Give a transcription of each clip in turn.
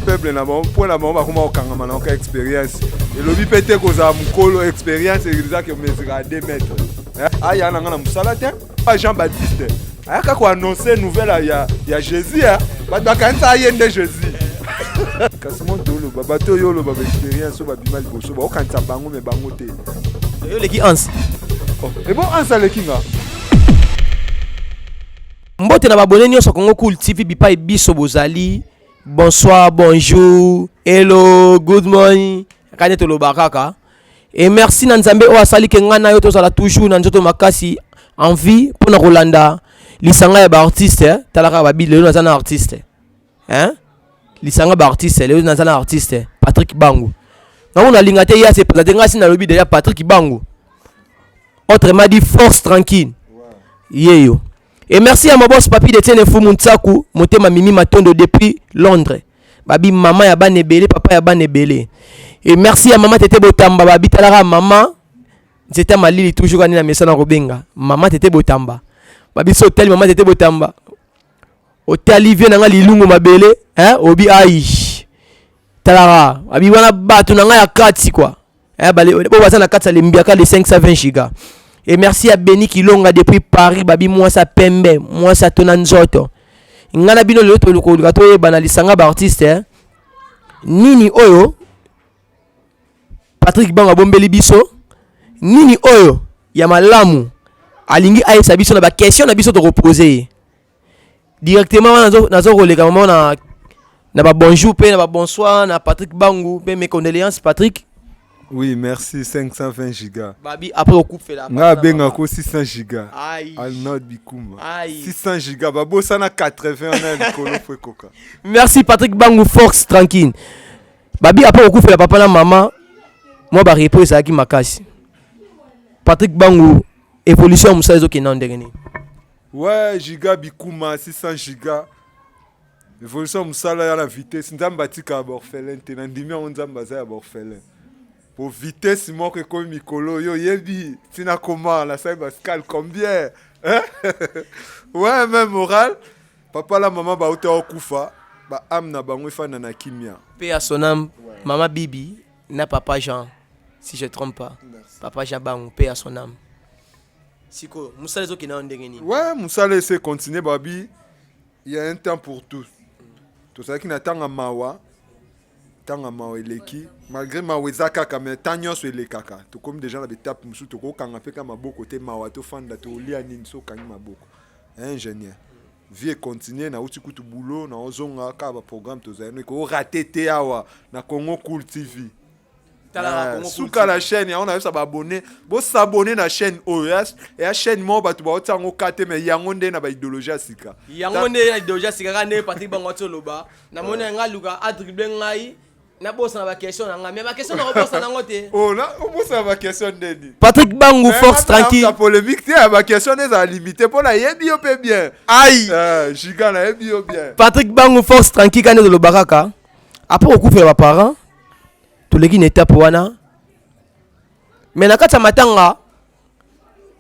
Faible na bango, mpo na bango bakoma kokangama na oka expérience. Elobi mpe te kozala mokolo expérience ezaki omesika 2 mètres. Aya na nga na mosala te. Pa Jean Baptiste ayaka koannonce nouvelle ya Jésus, bato bakanisa aye nde Jésus. Kasi moto oloba, bato oyo oloba baexpérience oyo babima liboso, baokanisa bango, me bango te. Yo oleki Anse? Ebo Anse aleki nga. Mbote na babone nyonso Congo Cool TV bipai biso bozali. Bonsoir, bonjour, hello, good morning, kani toloba kaka. Et merci na Nzambe oyo asali ke ngai na yo tozala toujours na nzoto makasi, en vie, mpona kolanda lisanga ya baartiste. Tala kaka, babi lelo naza na artiste, hein? Lisanga baartiste, lelo naza na artiste Patrick Bangu. Ngango nalinga te ye ase présente, ngai si nalobi déjà Patrick Bangu, autrement dit Force Tranquille, yeyo. Et merci à mon boss Papi Detienne Fumu Ntsaku Motema Mimi Matondo depuis Londres, babi mama ya bana ebele, papa ya bana ebele. Et merci à mama Tete Botamba, babi talaka mama nzete malili toujours kani na mesana kobenga mama Tete Botamba. Babi so otali mama Tete Botamba, otali vie na nga lilungu mabele, hein, obi ai talaka, babi wana bato na ngai ya kati quoi. Eh, bale oyo baza na kati ya lembiaka de 520 giga. Et merci à Beni Kilonga depuis Paris, babi mwasa pembe, mwasa tona nzoto. Nga na bino lelo toluka toyeba na lisanga baartiste, eh, nini oyo Patrick Bango abombeli biso, nini oyo ya malamu alingi ayebisa biso na baquestion na biso tokopose ye directement wana. Nazo koleka mama na babonjour mpe na babonsoir na Patrick Bangu mpe mes condoléances, Patrick. Oui, merci 520 giga. Babi après okufela. Nga abengako 600 giga. Arnold Bikuma. 600 giga, babosana 80 wana likolo fo ekoka. Merci Patrick Bangu Force Tranquille. Babi après okufela papa na mama, mwa barepos ezalaki makasi. Patrick Bangu, évolution ya mosala ezokenda ndenge nini? Ouais, giga Bikuma 600 giga. Évolution ya mosala ya na vitesse. Nzambe atikaka baorphelin te, na ndimi yango. Nzambe aza ya baorphelin po vitesse moko ekomi mikolo oyo, oyebi ntina koma nasali bascale combien, hein? Ouais, même moral, papa la mama bauta okufa, baâme na bango efanda na kimia. Paix à son âme, mama Bibi na papa Jean, si je trompe pas. Merci. Papa Jean Bangu, paix à son âme. Sikoyo mosala ezokende na ndenge nini? Ouais, mosala ese continue. Babi il y a un temps pour tout. Tozalaki na ntango ya mawa, ntango ya mawa eleki. Malgré mawa eza kaka, mais ntango nyonso elekaka. Tokomi déjà na baétape mosusu, tokokanga mpe ka maboko te. Mawa, tofanda, tolia nini so okangi maboko? Ingénieur, vie continue. Nauti kutu boulot, naozonga kaka baprogramme tozali no ekorater te awa na Congo Cool TV. Suka na chaîne yango, nayebisa baabonné, bosabonner na chaîne oyo ya chaîne moko bato baotia yango ka te, mais yango nde na baidéologie ya sika. Yango nde na idéologie ya sika, kaka nde Patrick Bango ati oloba. Namoni nga aluka adribler ngai, nabosana baquestion na ngai, mais baquestion nakobosana yango te. Obosana baquestion ndeni? Patrick Bangu Force Tranquille. Polémique te, ya baquestion nde ezala limité mpo nayebi yo mpe bien. Ai giga, nayebi yo bien. Patrick Bangu Force Tranquille, kaka nde toloba kaka après kokufela baparent, toleki na étape wana. Mais na kati ya matanga,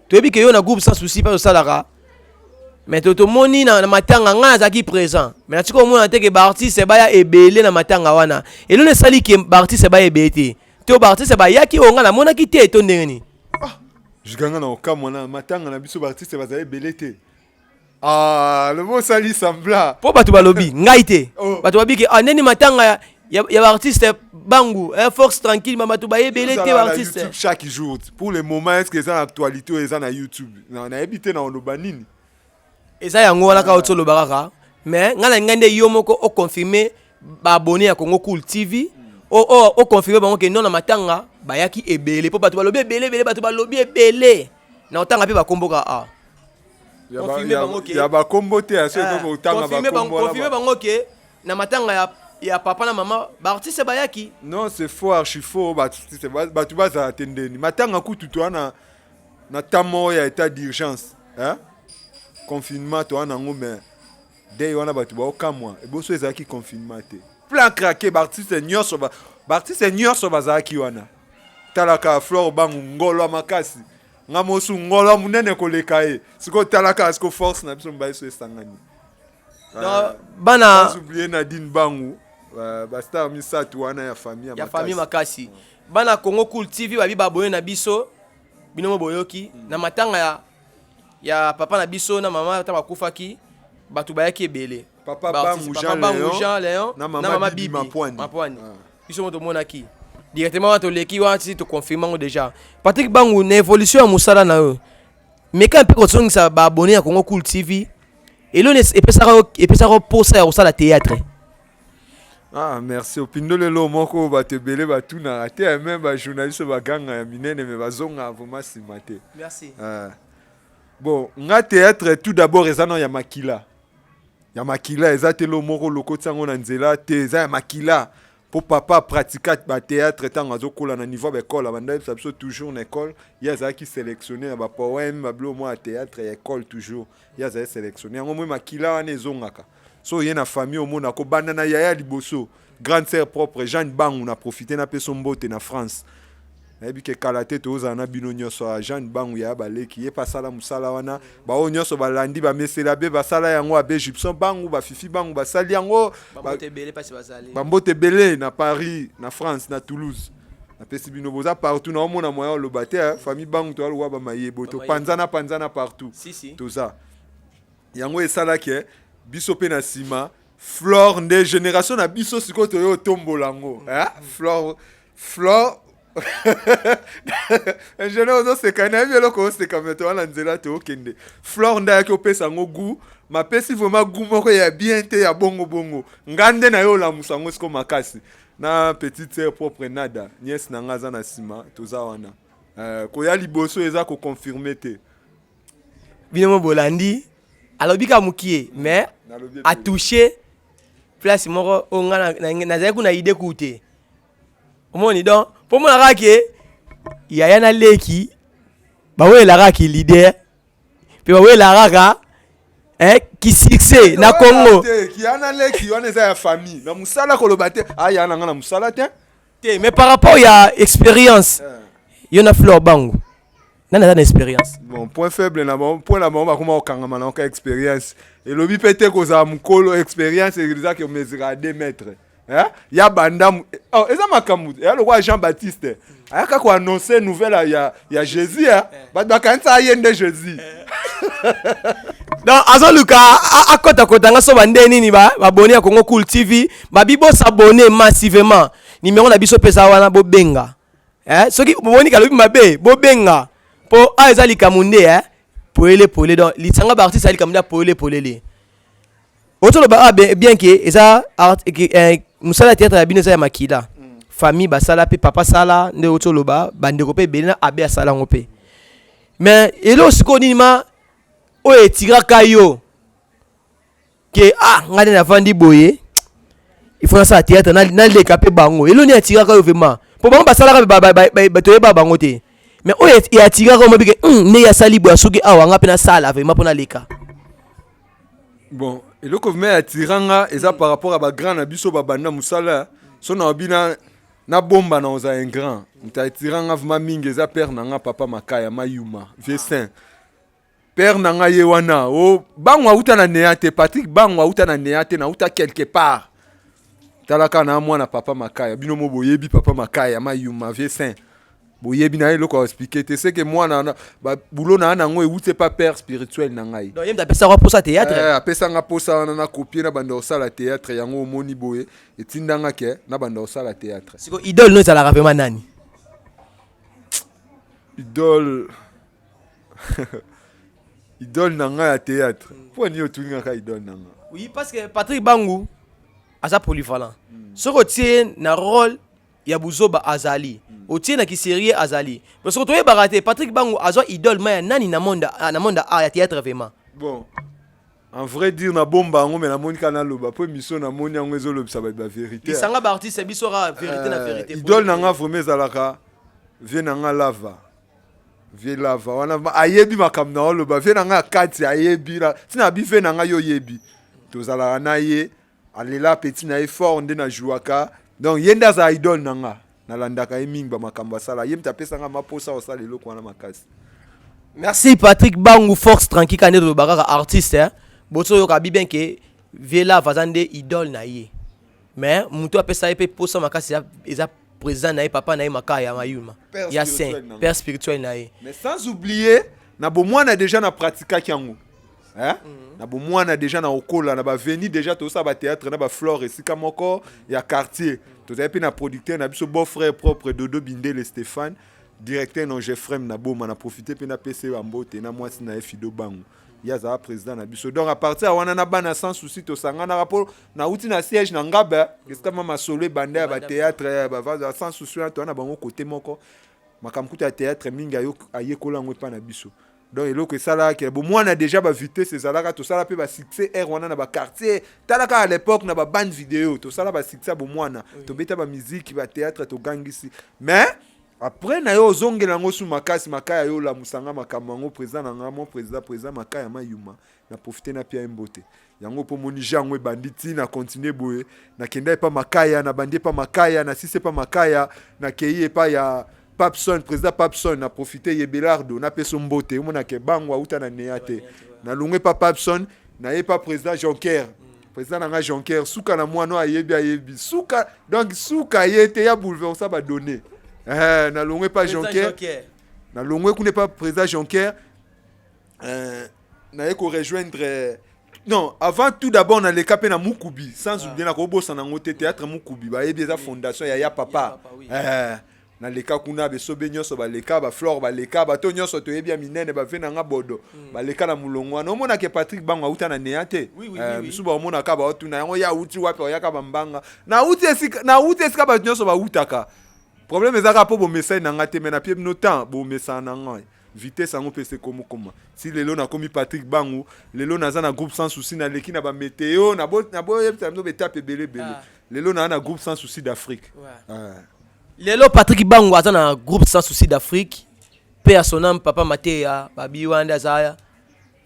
toyebi ke yo na groupe Sans Souci mpe tosalaka, mais tomoni na matanga, ngai nazalaki présent, mais natika omona te ke baartiste baya ebele na matanga wana. Eloko esali ke baartiste baya ebele te, to baartiste bayaki oyo ngai namonaki te, to ndenge nini? Juganga na okamwa, na matanga na biso baartiste bazali ebele te. Ah, lobo osali semblant. Mpo bato balobi ngai te. Oh. Bato babi ke ah, ndeni matanga ya baartiste Bangu, eh, Force Tranquille, bato bayebele te baartiste. Chaque jour pour le moment, est ce que eza na actualité oyo eza na YouTube? Nayebi te na oloba nini. Eza yango wana kaka oti oloba kaka, mais ngai na ngai nde yo moko oconfirme baabonné ya Congo Cool TV, oconfirme bango ke non, na matanga bayaki ebele, mpo bato balobi ebele ebele, bato balobi ebele na otanga mpe bakomboka a Ya bakombo te, ya soki otanga. Confirme bango ke na matanga ya papa na mama, baartiste bayaki. Non, c'est faux, archi faux. Baartiste, bato bazala te ndeni matanga kutu toa na temps moko ya état d'urgence, hein? Confinement toa nango, mais dei wana bato baokamwa eboso ezalaki confinement te. Plein craqué, baartiste nyonso, baartiste nyonso bazalaki wana. Talaka Flore Bangu, ngolo ya makasi, nga mosu ngolo ya monene koleka ye. Sikoyo talaka, sikoyo force na biso mibale so esangani. Bana oublier Nadine Bangu. Ba star misato wana ya famille. Ya famille makasi. Bana Congo Cool TV babi baboye na biso, bino mo boyoki na matanga ya papa na biso na mama. Ata bakufaki, bato bayaki ebele. Papa Bangu. Papa Jean Bangu Léon, Jean Léon na mama Bibi Mapwani. Mapwani. Ah. Biso mo tomonaki directement wana, toleki wana ti toconfirme yango déjà. Patrick Bangu, na évolution ya mosala na yo, meka mpe kozongisa baabonné ya Congo Cool TV eloni epesaka yo posa ya kosala théâtre. Ah, merci. Opindo lelo moko, bato ebele batunaka te, même bajournaliste baganga ya minene, me bazongaka vraiment nsima te. Merci. Ah. Bon, nga théâtre, tout d'abord eza nano ya makila. Ya makila, eza te lo moko lokoti yango na nzela te, eza ya makila, mpo papa apratika bathéâtre ntango azokola na niveau ya baekole. Abanda yebisa biso toujours na école, ye azalaki sélectionné na bapoème, babilo mwa ya théâtre ya école. Toujours ye azali sélectionné. Yango moi makila wana ezongaka. So ye na famille, omona kobanda na yaya liboso, grande sœur propre Jeanne Bangu. Na profite napesa mbote na France, nayebi ke kala te tozala na bino nyonso. Ya Jeanne Bangu, yaya baleki, ye mpe asala mosala wana. Baoyo nyonso balandi, bamesela be basala yango, abe Gibson Bangu, bafifi Bangu basali yango. Bambote ebele mpasi bazali. Bambote ebele na Paris, na France, na Toulouse. Napesi bino, boza partout. Naomona moya oloba te, eh, famille Bangu toalokwa bamayebo. Bamayebo. Topanzana panzana partout. Si si. Toza yango esalaki, eh, biso mpe na nsima Flore nde génération na biso. Sikoyo toyo otombola yango, eh? Flore, Flore ingénieur ozoseka, nayebi eloko oseka, me toza na nzela, tookende. Flore nde ayaki opesa yango goût, mapesi vraiment goût moko ya bien te, ya bongo bongo. Nga nde na ye olamusa yango siko makasi na petite sœur propre Nada, nièce na nga aza na nsima. Toza wana. Koya liboso eza koconfirme te. Bino mo bolandi, alobi kaka mokie, mais Nalobi ebele. Atouche place moko oyo nga nazali kuna idée ku te. Omoni donc, mpo mona kaka ke yaya na leki bawelaka kaka ki leader mpe bawelaka kaka, eh, ki succès na Congo. Te, kiya na leki wana eza ya famille. Na mosala koloba te, aya na nga na mosala te. Te, mais par rapport ya expérience, yo na Flore Bangu, nani aza na expérience? Bon, point faible na bango, point na bango, bakoma kokangama na oka expérience. Elobi mpe te kozala mokolo expérience ezaki omesura 2 mètres. Eh? Ya banda oh, eza makambo ya lokola Jean Baptiste ayaka koannonce nouvelle ya Jésus, eh? Bato bakanisa aye nde Jésus. Donc azoluka akotakota nga so bande nini. Babone ya Congo Cool TV babi bosabone massivement. Numéro na biso mpe eza wana, bobenga, eh? Soki bomoni kalobi mabe, bobenga, mpo awa eza likambo nde, eh? Polele polele. Donc lisanga baartiste ya likambo nde ya polele polele. Otoloba ah, bien ke eza eh, mosala ya théâtre ya bino eza ya makila. Famille basala mpe, papa sala nde otoloba, bandeko mpe ebele na abe asala yango mpe. Mais eloko sikoyo nini ma oyo etiraka yo ke ah, ngai nde navandi boye, il faut nasala théâtre, naleka mpe bango? Eloko nini atiraka yo vraiment? Mpo bango basalaka, toyeba bango te, mais oyo eatiraka yo mobike ndenge asali boye, asuki awa, nga mpe nasala vraiment mpo naleka. Bon, eloko vraiment atira nga eza par rapport à bagrand na biso babanda mosala. So na babi nabomba na ozala un grand. Moto atira nga vraiment mingi eza père na nga, papa Makaya Mayuma, vieux saint père na nga. Ye wana o bango auta na nea te. Patrick Bango auta na nea te, nauta quelque part. Talaka na mwana papa Makaya. Bino mo boyebi papa Makaya Mayuma, vieux saint, boyebi na ye. Eloko aexplike te, c'est que mwana bulo na nango ewuti epa père spirituel na ngai. Donc ye moto apesaka mposa théâtre? Eh, apesanga mposa wana na kopie na banda kosala théâtre. Yango omoni boye etindanga ke na banda kosala théâtre. Siko idole no ezalaka vraiment nani? Idole na ngai ya théâtre? Mpo nini otulingaka idole na nga? Oui, parce que Patrick Bangu aza polyvalent. Soki otie na rôle ya buzoba, azali. Otie na kiserie, azali. Parce que toyebaka te Patrick Bangu azwa idole ma ya nani na monde art ya théâtre vraiment. Bon, en vrai dire, nabomba yango, me namoni kaka naloba mpo émission namoni yango ezolobisa bato bavérité. Lisanga baartiste biso kaka vérité na vérité. Idole na nga vraiment ezalaka vieux na nga Lava. Vieux Lava wana ayebi makambo na oloba. Vieux na nga ya kati ayebi ntina bi vieux na nga yo oyebi, tozalaka na ye, alela petit na ye fort nde najouaka. Donc ye nde azala idole na nga, nalandaka ye mingi, bamakambo asala. Ye moto apesanga maposa kosala eloko wana makasi. Merci Patrick Bangu, force tranquille. Kande toloba kaka artiste, hein? Boso oyoka bi bien ke vieux Lava aza nde idole na ye. Mais moto apesa ye mpe posa makasi eza président na ye, papa na ye, Makaya Mayuma. Père ya spirituel saint na nga. Père spirituel na ye. Mais sans oublier, na bomwana déjà na pratikaki yango, hein? Na bomwana déjà, na okola na baveni déjà, tozosala bathéâtre na baflore esika moko ya quartier. Tozali mpe na producteur na biso, beau frère propre, Dodo Bindele Stéphane, directeur na Jeffrem na Boma. Na profite mpe napesa ye bambote na mwasi na ye Fido Bango, ye azala président na biso. Donc à partir ya wana, na bana Sans Souci tosanganaka, mpo nauti na siège na Ngaba, esika ma masolo ebanda ya bathéâtre ya bavaza Sans Souci wana. Toza na bango kote moko, makambo kuta ya théâtre mingi ayekola yango epa na biso. Donc eloko esalaka bomwana déjà, bavitesse ezalaka, tosala mpe basuccès aire wana na baquartier. Tala kaka à l'époque na babande vidéo, tosala basuccès ya bomwana, tobeta bamiziki, bathéâtre, togangisi. Mais après na yo ozongela yango su makasi, Makaya yo olamusanga makambo yango. Président na nga, mon président, président Makaya Mayuma, na profite napia ye mbote yango, mpo moni je yango ebandi ntina continue boye. Nakenda epa Makaya, nabandi epa Makaya, nasisi epa Makaya, nakei epa ya Papson, président Papson. Na profite ye Belardo, napesa mbote, omonake bango auta na neya te. Nalongwe epa Papson, naye pa président Jonker, président na nga Jonker, suka na mwana oyo ayebi, ayebi suka, donc suka ye te ya bouleversa badonné. Eh, nalongwe pa Jonker, nalongwe kuna epa président Jonker, naye korejoindre, non, avant tout d'abord naleka mpe na Mukubi, sans oublier, nakobosana yango te, théâtre Mukubi, bayebi, eza fondation ya ya papa. Eh, naleka kuna, besobe nyonso baleka, baflore baleka, bato nyonso toyebi ya minene, bave na nga bodo baleka na molongo wana. Omonake Patrik Bango auta na neya te. Oui. Eh, misusu baomonaka, baotuna yango, ye auti wapi? Oyaka bambanga, nauti esika bato nyonso bautaka. Problème ezaka mpo bomesani na nga te, me napie bino temps, bomesana na ngai. Vitesse yango mpe esekomokoma si lelo nakomi Patrik Bangu. Lelo naza na groupe Sans Souci, naleki na bamétéo, naboyebisa bino baétape ebele ebele. Lelo naa na groupe Sans Souci d'Afrique. Ah. Lelo Patrik Bango aza na groupe Sans Souci d'Afrique, mpe ya son âme papa Mateya babi wana nde aza.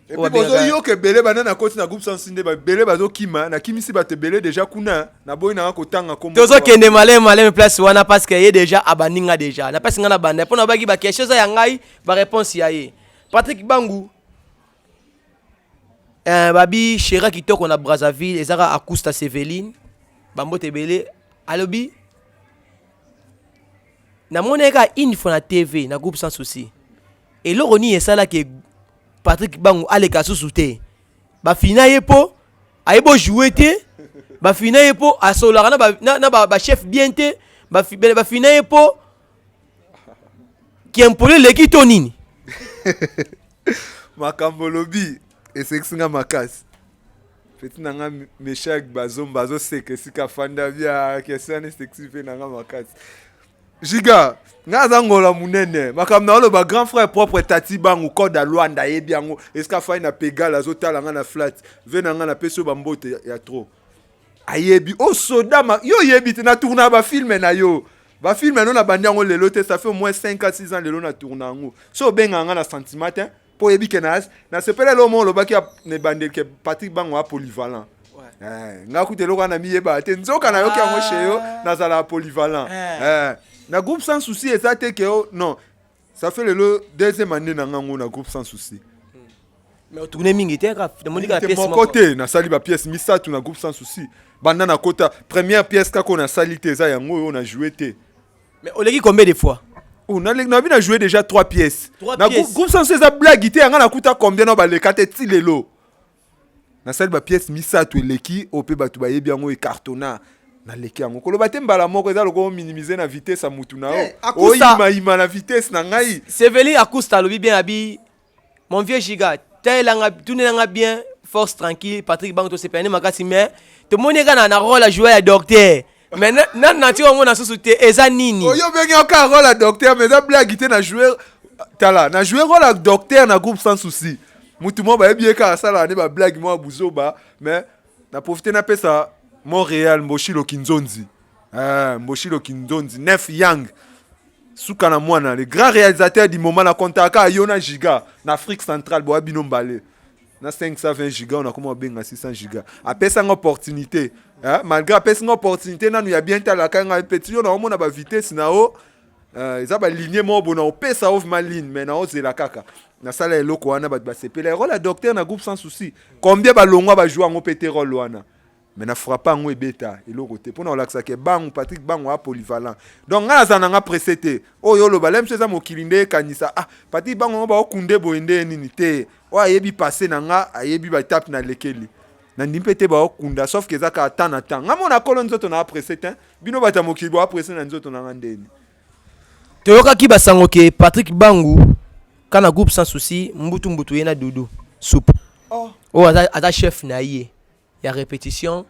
Et puis bozoyoka ebele banda nakoti na groupe Sans Souci, nde ebele bazokima, nakimisi bato ebele déjà kuna, naboyi nanga kotanga kombo. Tozokende maleme maleme place wana, parce que ye déjà abandi nga déjà, napesi nga na banda mpo nabaki baquestion eza ya ngai, baréponse ya ye Patrik Bangu. Babi shera kitoko na Brazzaville ezaka Acusta Seveline, bambote ebele. Alobi namoni ye kaka une fois na TV na groupe Sans Souci. Eloko nini esalaki Patrik Bangu aleka susu te? Bafina ye mpo ayebi ojouer te, bafina ye mpo asololaka na bachef bien te, bafina ye mpo kiempolo eleki to nini? Makambo olobi esekisi nga makasi. Petit na nga Meshak Bazomba azoseka esika afanda bia. Question wana esekisi mpe na nga makasi. Giga nga aza ngola monene, makambo na oloba, grand frère propre Tati Bangu, code ya Lwanda, ayebi yango. Esika afai na Pegal, azotala nga na flat ve na nga, napesi oyo bambote ya trop. Ayebi o soda yo oyebi te, natourna bafilme na yo, bafilme no nabandi yango lelo te, ça fait au moins 5 à 6 ans lelo na tourna yango. So obengaka nga na sentiment te, mpo oyebi ke nasepela eloko moko olobaki na ebandeli ke Patrik Bango a polyvalent. Eh, nga kuta eloko wana miyebaka te, nzoka nayoki yango chez yo, nazalaka polyvalent. Eh, na groupe Sans Souci eza te ke o non, ça fait lelo deuxième année na ngango na groupe Sans Souci. Mais otourne mingi te, kaka namoni kaka te pièce moko moko. Te, nasali bapièce misato na groupe Sans Souci banda nakota. Première pièce kaka oyo nasali te, eza yango oyo na joué te. Mais oleki combien de fois? Oh, nabi na joué déjà trois pièces. Trois Na pièces. groupe Sans Souci eza blague te, yanga nakuta combien na baleka te ti lelo. Nasali bapièce misato eleki oyo mpe bato bayebi yango, ecartonna. Naleki yango, koloba te mbala moko eza lokola ominimize na vitesse ya mutu na yo. Eh, Akusa. Oyimayima na vitesse na ngai. Seveli Akusta alobi bien, abi mon vieux Giga, talelanga, tunelanga bien, force tranquille Patrick Bango, tosepelani makasi. Mais tomoni kaka na rôle ya joueur ya docteur, mais nanu nati omona susu te, eza nini? Oyo obengi oka rôle ya docteur, mais eza blague te. Na jouer, tala, na jouer rôle ya docteur na groupe Sans Souci. Mutu moko bayebi ye kaka asalaka nde bablague moko ya buzoba. Mais na profite napesa Montréal Mboshilo Kinzonzi, eh, Mboshilo Kinzonzi nef yang suka na mwana, le grand réalisateur du moment. Na kontaka yo na Giga na Afrique centrale, boya bino mbale na 520 giga, on akoma obenga 600 giga. Apesanga opportunité, eh, malgré apesinga opportunité nanu ya bien, talaka ngai petit yo, naomona bavitesse na yo, eza baligne moko boye, na opesa yo vraiment ligne, mais naozela kaka nasala eloko wana bato basepela. Rôle ya docteur na groupe Sans Souci, combien balongwa bajouer yango mpe te, rôle wana? Mais na frappe yango ebeta eloko te mpona kolakisa ke Bangu, Patrick Bangu a polyvalent. Donc ngai naza nanga pressé te. Oyo oloba le mosu eza mokili nde ekanisa: "Ah, Patrick Bangu yango baokunde boye nde nini?" Te, oyo ayebi passé na nga, ayebi baétape nalekeli. Nandimi mpe te baokunda, sauf ke eza kaka temps na temps. Nga mona kolo nzoto na apressé te. Bino bato ya mokili boapressé na nzoto na nga ndeni? Toyokaki basango ke Patrick Bangu ka na groupe Sans Souci, mbutu mbutu ye na Dudu Soupe. Oh. Oyo aza chef na ye ya répétition.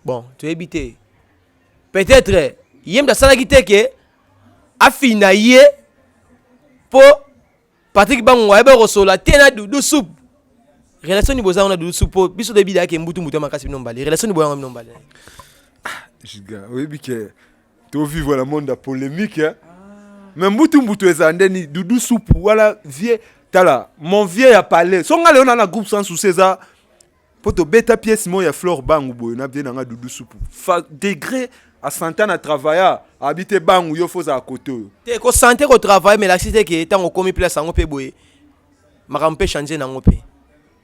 Bon, toyebi te, peut-être ye moto asalaki te ke afina ye, mpo Patrick Bangu ayebi kosola te na Dudu Soupe. Relation ni boza na Dudu Soupe? Mpo biso toyebi yake mbutu mbutu ya makasi, bino mbale, relation ni boyango bino mbale? Giga, oyebi ke tovivre na monde ya polémique, hein? Mais mbutu mbutu eza ndeni Dudu Supu wala vie. Tala, mon vieux ya palais, so nga lelo na groupe Sans Souci, eza mpo tobeta pièce moko ya Flore Bangu boye na vie na nga. Dudu Supu fa degré asanta na travailla, abi te Bangu, yo fo ozala kote oyo. Te, kosante kotravaille, mais elakisi te ke ntango okomi place yango mpe boye, makambo mpe change nango mpe.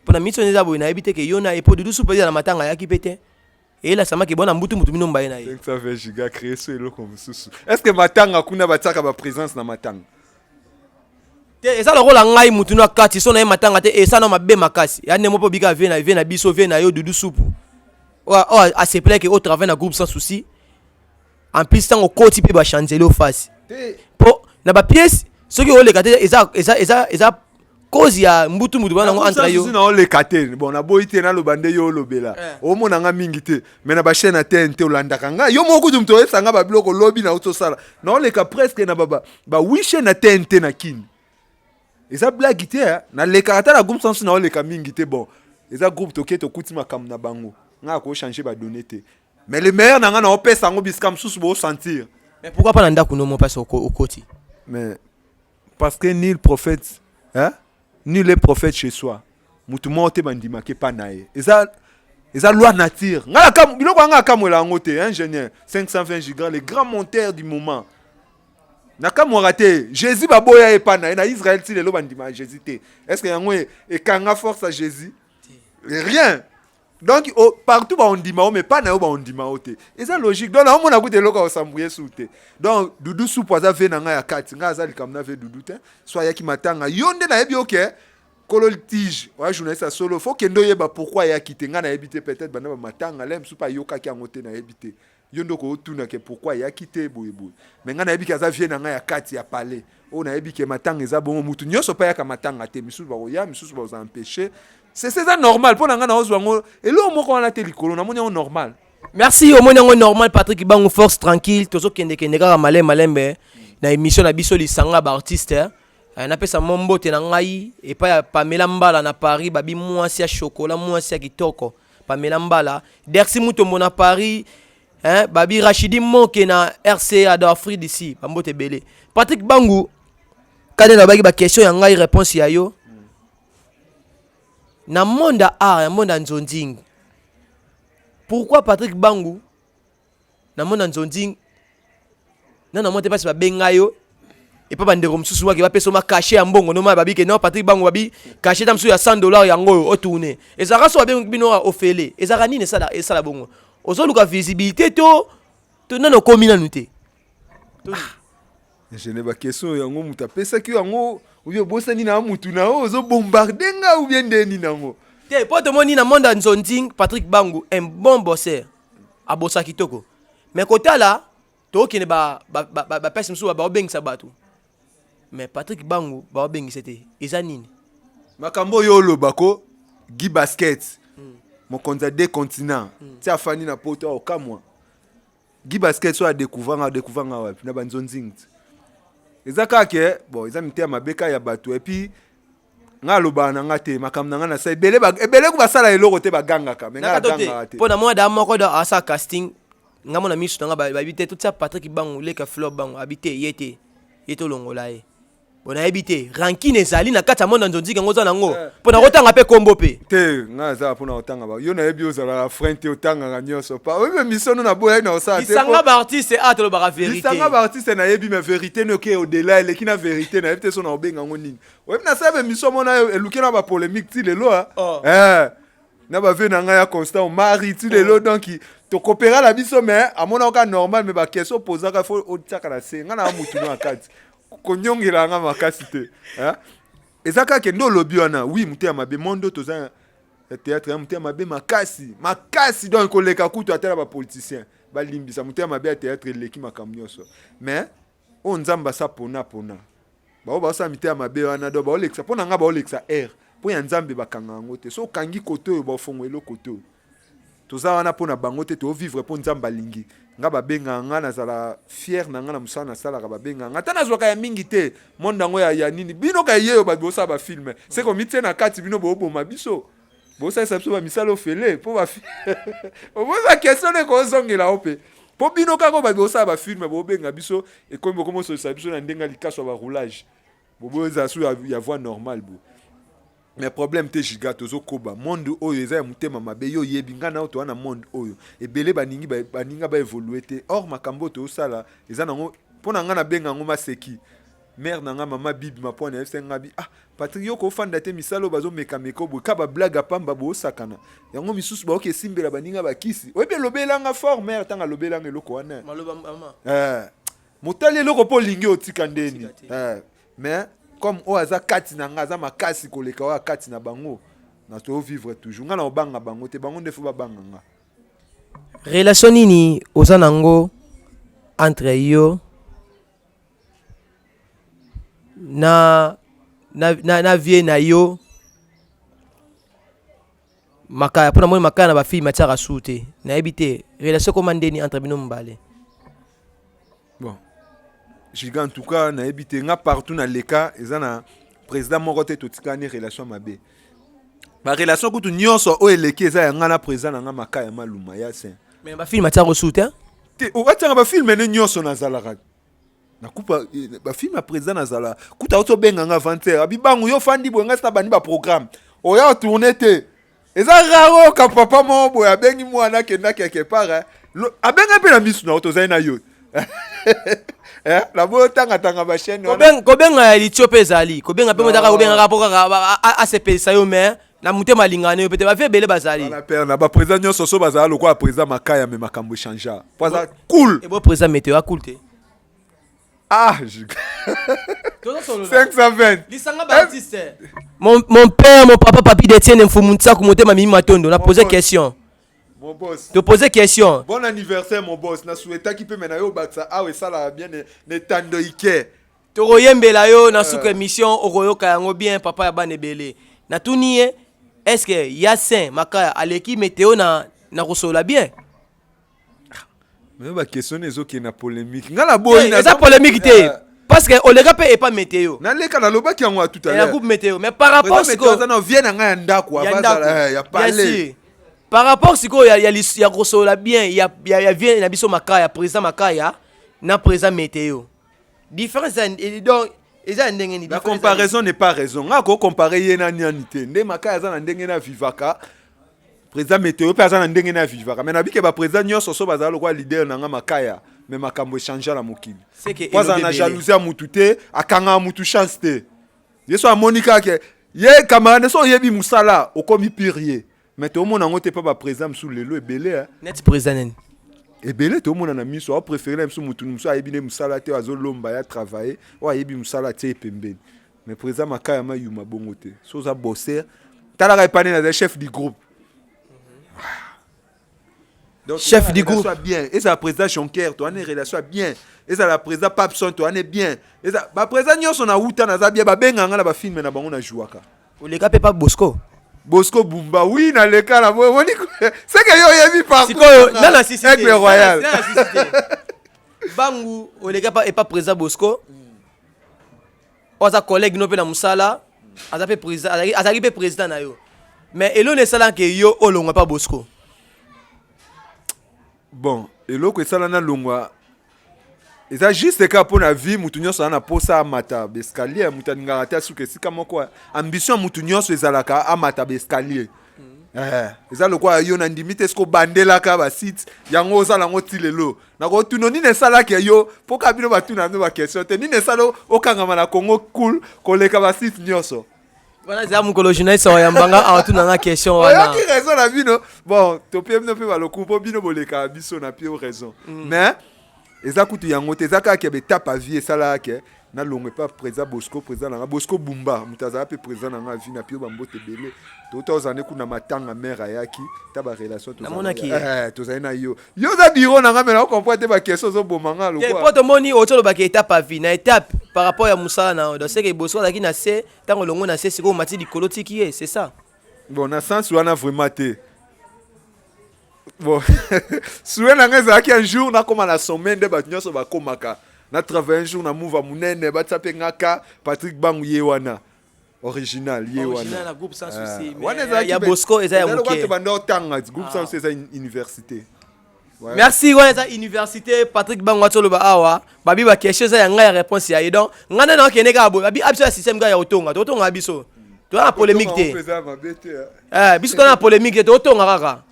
Mpona miso eza boye, nayebi te ke yo na epo Dudu Supu eza na matanga, ayaki mpe te, eyelasamaki bona mbutu mutu bino mbaye na ye. 520 giga, créé so eloko mosusu. Est ce que matanga kuna batiaka baprésence na matanga? Te, eza lokola ngai mutu na kati so na ye matanga te, esa na mabe makasi ya ndemo mpo bika vie na vie na biso, vie na yo Dudu Supu oyo asepelaki o travaille na groupe Sans Souci. En plus, ntango okoti mpe bachanzeli ofasi te. Mpo na bapièce soki oleka te, eza cause ya mbutu mutu wana yango entre yo. Na oleka te, bon, naboyi te, naloba nde yo olobela. Omona nga mingi te, mais na bachaîne ya TNT olandaka nga. Yo moko kutu moto oyebisa nga babiloko lobi na otosala. Naoleka presque na ba huit chaîne ya TNT na Kini. Eza blague te, eh. Nalekaka ata na groupe Sans, naoleka mingi te. Bon, eza groupe toke tokuti makambo na bango, nga akochange badonnées te, mais le meilleur na nga naopesa yango bisika mosusu boosentir. Mais pourquoi pas na ndako no mo mpasi okoti? Mais parce que nul prophète, hein? Nul est prophète chez soi. Mutu moko te bandimaki epa na ye. Eza loi nature. Nga na biloko yanga akamwela yango te. Ingénieur 520 giga, le grand monteur du moment, nakamwaka te. Jésus baboya ye epa na ye na Israël, ti lelo bandima Jésus te. Est ce que yango ekanga force ya Jésus? Rien. Donc oh, partout baondima o, mais pa na yo baondima o te. Eza logique. Donc naomona kuta eloko akosambouye su te. Donc Dudu Supu aza ve na ngai ya kati. Ngai aza likambo na ve Dudu te. So ayaki matanga, yo nde nayebi oke kolo litige oya journaliste ya solo, fo kende oyeba pourquoi ayaki te. Ngai nayebi te, peut-être banda bamatanga le mosusu mpe ayokaki yango te, nayebi te. Yo nde okootuna ke pourquoi ayaki te boyeboye. Mais ngai nayebi ke aza vie na ngai ya kati ya palais oyo. Nayebi ke matanga eza bongo, mutu nyonso mpe ayaka matanga te. Misusu bakoya, misusu bakozala empêché. C'est eza normal. Mpo na ngai naozwa yango eloko moko wana te likolo, namoni yango normal. Merci, omoni yango normal. Patrick Bangu, force tranquille. Tozokendekende kaka malembe malembe na émission na biso Lisanga Baartiste. Napesa mo mbote na ngai epai ya Pamela Mbala na Paris, babi mwasi ya chocolat, mwasi ya kitoko, Pamela Mbala, Dersi Mutombo na Paris, hein, babi Rachidi Moke na RCA d'Afrique d'ici, bambote ebele. Patrick Bangu, kande nalobaki baquestion ya ngai, réponse ya yo na monde ya art, ya monde ya nzonzing. Pourquoi Patrick Bangu na monde ya nzonzing nana mwa te mpasi babenga yo epa bandeko mosusu waki bapesa ma cachet ya mbongo noma babi ke non, Patrick Bangu, babi cachet ta mosusu ya 100 $ yango oyo otourne? Ezalaka so babengi bino ofele, ezalaka nini? Esala bongo, ozoluka visibilité to nano okomi nanu te? Je ne baquestion yango moto apesaki yango obi obosani na mutu na oyo ozobombarde nga ou bien nde nini yango? Te, mpo tomoni na monde ya nzonzing, Patrick Bangu un bon bosseur, abosa kitoko, mais kotala tokende bapesi mosusu baobengisa bato, mais Patrick Bangu baobengisa te, eza nini? Makambo oyo olobako, Guy Basket, mokonzi ya deux continents, ti afandi na Poto, aokamwa. Guy Basket so adécouvrir nga, adécouvrir nga wapi? Na banzonzing ti eza kaka ke bon, eza mitema mabe kaka ya bato. Et puis nga alobaka na nga te makambo na nga na sa ebele ebele ku basala eloko te, bagangaka, mais nga nagangaka te. Mpo na mwana da moko do asala casting, nga mona miso na nga, babi te totia Patrick Bangu leka Fleur Bangu, abi te ye te, ye tolongola ye. Bon, nayebi te, rancune ezali na kati ya monde ya nzonziki yango oza nango mpo na kotanga mpe kombo mpe? Te, nga aza mpona kotanga ba yo nayebi ozalaka frein te, otangaka nyonso pa oyebi misono na boyai na osala te. Lisanga baartiste a tolobaka vérité. Lisanga baartiste nayebi, mais vérité noke au-delà eleki na vérité, nayebi te so na obenga yango nini. Oyebi nasala baémission mona eluki na bapolémique ti lelo. Oh. Eh. Na ba na ngai ya Constant Omari ti lelo. Donc tokopera na biso, mais amonaka kaka normal. Mais baquestion opozaka, fo otiaka na se. Ngai na mutu no na kati, konyongela nga makasi te, hein? Eza kaka nde olobi wana. Oui, motema mabe, monde oyo toza ya théâtre ya motema mabe makasi makasi. Donc koleka kutu ata na bapoliticien. Balimbisa, motema mabe ya théâtre eleki makambo nyonso. Mais oyo Nzambe asa pona pona bao baosala mitema mabe wana, donc baolekisa mpo na nga, baolekisa aire mpo ya Nzambe. Bakanga yango te. So okangi kote oyo, baofongo eloko te. Oyo toza wana mpo na bango te, tovivre mpo Nzambe alingi. Nga babengaka nga, nazala fier na nga na mosala nasalaka. Babengaka nga, ata nazwaka ya mingi te. Monde yango ya nini, bino ka ye oyo bato bosala bafilm, seke omitie na kati. Bino booboma biso, bosalisa biso bamisala ofele mpo oboza question nde kozongela o mpe mpo bino kaka oyo bato bosala bafilm, bobenga biso, ekomi bokomi osolisa biso na ndenge ya likaso ya baroulage, boboza su ya voix normale bo. Mais problème te, giga tozokoba. Monde oyo eza ya motema mabe. Yo oyebi, ngai na oyo toza na monde oyo, ebele baningi baninga baévolue te. Or makambo oyo tozosala eza nango mpo na ngai, nabenga yango maseki. Mare na ngai, mama Bibi Mapwana, ayebisa ngai bi: "Ah Patrik, yo kofanda te, misala oyo bazomekameka boye ka bablague apamba, boosakana yango." Misusu baoki esimbela baninga bakisi. Oyebi, elobelanga fort mare ntango alobelanga eloko wana. Maloba mama. Motali eloko mpo olingi otika ndeni. Otika te. Mais comme oyo aza kati na nga aza makasi koleka oyo akati na bango, na tovivre toujours. Nga na obanga bango te, bango nde fo babanga nga. Relation nini oza nango entre yo na vie na yo Makaya? Mpo namoni Makaya na bafilm atiaka su te. Nayebi te relation ekoma ndeni entre bino mibale. Bon giga, en tout cas nayebi te. Nga partout naleka, eza na président moko te totikani relation mabe. Barelation kutu nyonso oyo eleki eza ya nga na président na nga Makaya Maluma ya saint. Mais bafilm atiaka su te. Te, atiaka bafilm ne nyonso. Nazalaka nakupa bafilm ya président. Nazala kuta auti obenga nga avant-hier, abibangu yo fandi boye, nga sina bandi baprogramme oya otourne te. Eza rare oyoka papa moko boye abengi mwana akenda quelque part, eh. Abenga mpe na misu na yo, tozali na yo. Eh, naboyi otangatanga bachaîne wana. Kobenga ya litio mpe ezali kobenga mpe motaka, kobengaka mpo kaka asepelisa yo, mais na motema alingana yo mpe te. Bavie ebele bazali. Wana père na baprésident nyonso so bazala lokola président Makaya, me makambo echangea po aza cool. Ebo président météo akul te. Ah, 520. Lisanga baartiste, mon père, mon papa, papi d'Etienne Mfumu Nsaku, motema mimi matondo na pose boss. Question. Mon boss. To pose question. Bon anniversaire mon boss. Na souhaitaki mpe me na yo obakisa awa, esalaka bien na etando ike. Tokoyembela yo na suka émission, okoyoka yango bien. Papa ya bana ebele, natuni ye: est ce que ya saint Makaya aleki météo na kosolola bien? Me baquestion ezokende na polémique, nga na boyi. Eza polémique te, parce que oleka mpe epa météo. Naleka, nalobaki yango ya tout à ya l'heure. Groupe météo, mais par rapport Président météo sikoyo aza na vie na ngai ya ndako. Ya ava ndako. azala, ya Bien palais. sûr. Par rapport sikoyo ya kosolola bien ya vie na biso Makaya, président Makaya na président météo, différence donc eza ya ndenge nini? La Différence eza comparaison n'est pas raison. Nga kocompare ye na niani te. Nde Makaya aza na ndenge na vivaka, président météo mpe aza na ndenge na vivaka. Mais nabike baprésident nyonso so bazala lokola leader na nga Makaya, mais makambo echange na mokili. C'est que po azala na elobi ebele. Jalousie ya mutu te, akangaka mutu chance te. Ye so amoni kaka ye camarade so oyebi mosala, okomi pire ye. Mais toomona yango te mpo baprésident mosusu lelo ebele, eh. Neti président nani? Ebele toomona na miso, aopréféré na biso mutu mosusu ayebi nde mosala te, oyo azolomba ya travaille, oyo ayebi mosala tie pembeni. Mais président Makaya mayuma bongo te. So oza bosser, talaka epane, naza chef du groupe. Donc, Chef eza du relation groupe. ya bien. Ezala président Jonker, towana relation ya bien. Ezala président Papson, towana bien. Eza baprésident nyonso na wuta, naza bien. Babengaka nga na bafilm na bango, na jouaka. Oleka mpe pa Bosco? Bosco Bumba, oui, naleka na moni. C'est que yo oyebi parcours Sikoyo na nga. nana sisi te. Aigle Royal. Nana sisi te. Bangu oleka pa epa président Bosco oyo aza collègue no mpe na mosala, aza mpe président, azalaki mpe président na yo. Mais eloko esalaka yo olongwa pa Bosco? Bon, eloko esala nalongwa eza juste kaka mpo na vie. Mutu nyonso aza na posa amata baescalier. Mutu alingaka te asuka esika moko. Ambition ya mutu nyonso ezalaka amata baescalier. Eza lokola yo, na ndimi te soki obandelaka basite yango ozala yango ti lelo. Nakotuna nini esalaki yo, mpo ka bino batuna bino baquestion te. Nini esala okangama na Congo Cool koleka basite nyonso? Wana eza mokolo journaliste oyambanga awa, tunanga question wana. Oyoki raison na bino. Bon, topie bino mpe baloku mpo bino bolekaka biso na pie raison, mais eza kutu yango te. Eza kaka ke baétape ya vie esalaka ke nalongwe epa président Bosco, président nanga Bosco Bumba, moto azala mpe président nanga vie na pio. Bambote ebele. Touta ozala nde kuna matanga, mare ayaki ta barelation. Namonaki ye. Tozali na yo, yo oza biro nanga, me naocomprendre te baquestion ozoboma nga. Te, po lokwa tomoni oti olobaka étape ya vie na étape par rapport ya mosala na yo. Donc c'est que Bosco azalaki na se, ntango olongo na se, sikoyo omati likolo, tiki ye, c'est ça? Bon, na sens wana vraiment te. Bon, souhait na ngai ezalaki un jour nakóma na sommet nde bato nyonso bakómaka, na travaille un jour na mouva monene, batia mpe ngaka Patrick Bangu ye wana original ye Original wana. Na groupe Sans Ah, Souci. wana Mais ezalaki ya Bosco eza ya lokola moke. tobanda otanga groupe Sans Souci, eza université. Ouais. Merci. Wana eza université. Patrick Bango ati oloba awa, babi baquestion eza ya ngai, ya réponse ya ye. Donc ngai nde nakokende kaka boye. Babi abiso ya système kaka ya kotonga, tokotonga biso, toza na polémique te. Mpe eza mabe te, ah. Eh, biso toza na polémique te, tokotonga kaka.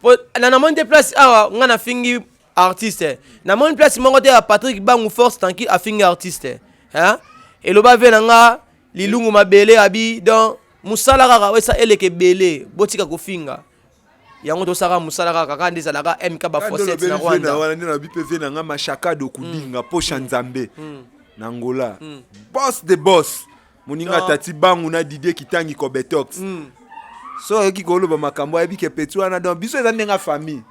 Po na namoni te place awa ngai nafingi artiste. Namoni place moko te ya Patrick Bangu Force Tranquille afingi artiste. Hein? Eloba ve na nga lilungu mabele abi. Donc mosala kaka oyo esa eleka ebele, botika kofinga yango. Tosalaka mosala kaka, kaka nde ezalaka mk bafoset na Rwanda. Wana nde nabi mpe vie na nga Mashakado Kudinga posha Nzambe na Ngola, boss de boss, moninga. Non. Tati Bangu na Didier Kitangi Kobetox, so oyoki koloba makambo, ayebi ke peti wana. Donc biso eza ndenge ya famille.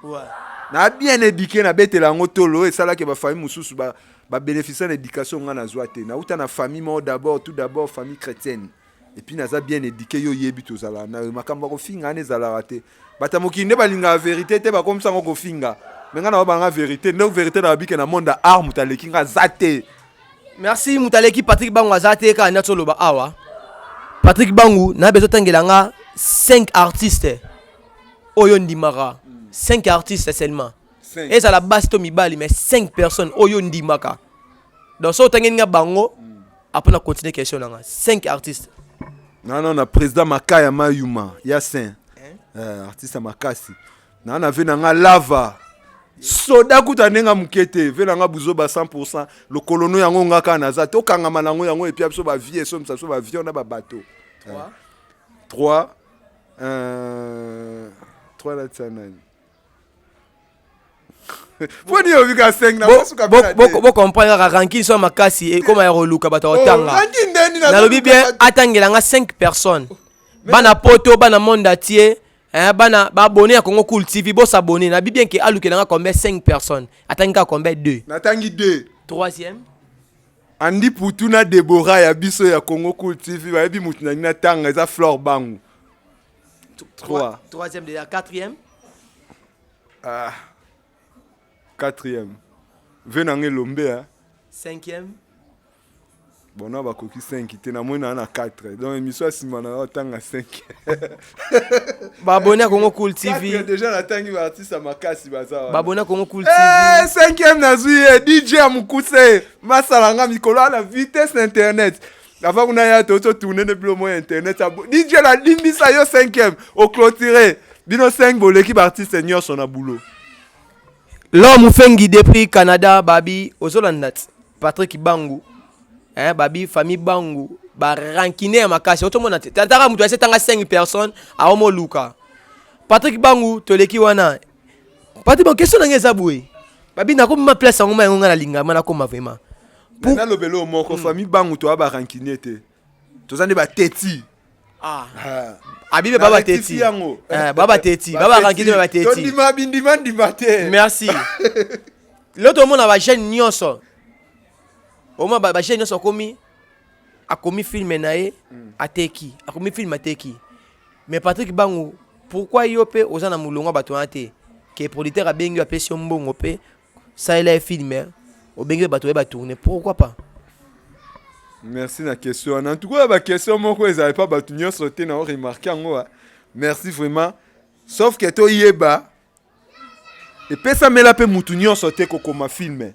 Na bien éduqué, nabetela yango tolo oyo esalaki bafamille mosusu babénéficie na éducation. Nga nazwa te, nauta na famille moko d'abord, tout d'abord famille chrétienne, et puis naza bien éduqué. Yo oyebi, tozalaka na yo, makambo ya kofinga wana ezalaka te. Bato ya mokili nde balingaka vérité te, bakomisa yango kofinga. Me nga na babanga vérité nde vérité na babike na monde ya art, moto aleki nga aza te. Merci. Moto aleki Patrick Bangu aza te, kaka nde oloba awa. Patrick Bangu, na bezotangela nga 5 artistes oyo ndimaka, 5 artistes seulement. Cinq. Ezala basi to mibali, mais 5 personnes oyo ndimaka. Donc so otangeli nga bango, après na continue question na nga. 5 artistes. Non, na président Makaya Mayuma ya saint, artiste ya makasi. Na ve na nga Lava soda kuta ndenge moke te, ve na nga buzoba 100 lokolo no yango. Nga kaka naza tokangama nango yango epia biso bavie, esomisa biso bavion na babato. 3 3 natia nani? Mpo nini obika 5 na masuka? Bocomprendre kaka rancune so ya makasi ekóma ya koluka bato ya kotanga. Rancune ndeni? Nalobi bien, atangela nga 5 personnes, bana poto, bana monde entier, hein, bana baabonné ya Congo Cool TV, bosabonné. Nabi bien ke alukela nga combien? 5 personnes. Atangi kaka combien? 2. Natangi 2. Troisième? Andi Putu na Debora ya biso ya Congo Cool TV, bayebi mutu nangi na tanga eza Flore Bangu. Trois. Troisième déjà. Quatrième? Ah. Quatrième, ve nanga elombe, hein. Cinquième? Bon, na bakoki 5 te, namoni naa na 4. Donc émission ya nsima na otanga 5. Baabonné ya Congo Cool TV. Déjà natangi baartiste ya makasi baza wana. Baabonné ya Congo Cool TV. Eh, cinquième, nazwi ye DJ ya mokuse, masala nga mikolo ana vitesse na internet. Avant kuna ya tototourne nde bilo mo ya internet. DJ, nalimbisa yo. Cinquième, oclôture bino 5, boleki baartiste nyonso na boulot. L'homme Fengi depuis Canada, babi ozolanda ti Patrick Bangu, hein, babi famille Bangu barancune ya makasi. Otomona te, tataka moto asetanga 5 personnes, aomoluka Patrick Bangu. Toleki wana. Patrick Bangu, question na ngai eza boye. Babi nakomima place yango ma yango ngai nalingama nakoma vraiment. Nalobela oyo moko, famille Bangu toya barancune te, toza nde bateti. Ah. Abibe baba teti. Yango. Eh, baba teti, baba rancune, baba teti. Tondima bindima ndima te. Merci. Lelo tomona bajeune nyonso, omona bajeune nyonso akomi, akomi film na ye ateki, akomi film ateki. Mais Patrick Bangu, pourquoi yo mpe oza na molongo ya bato wana te, ke producteur abengi yo, apesi yo mbongo mpe salela ye film, obengi mpe bato oye batourne? Pourquoi pas? Merci na question wana. En tout cas, baquestion moko ezali pa bato nyonso te na oremarke yango. Merci vraiment, sauf ke toyeba epesamela mpe mutu nyonso te kokoma film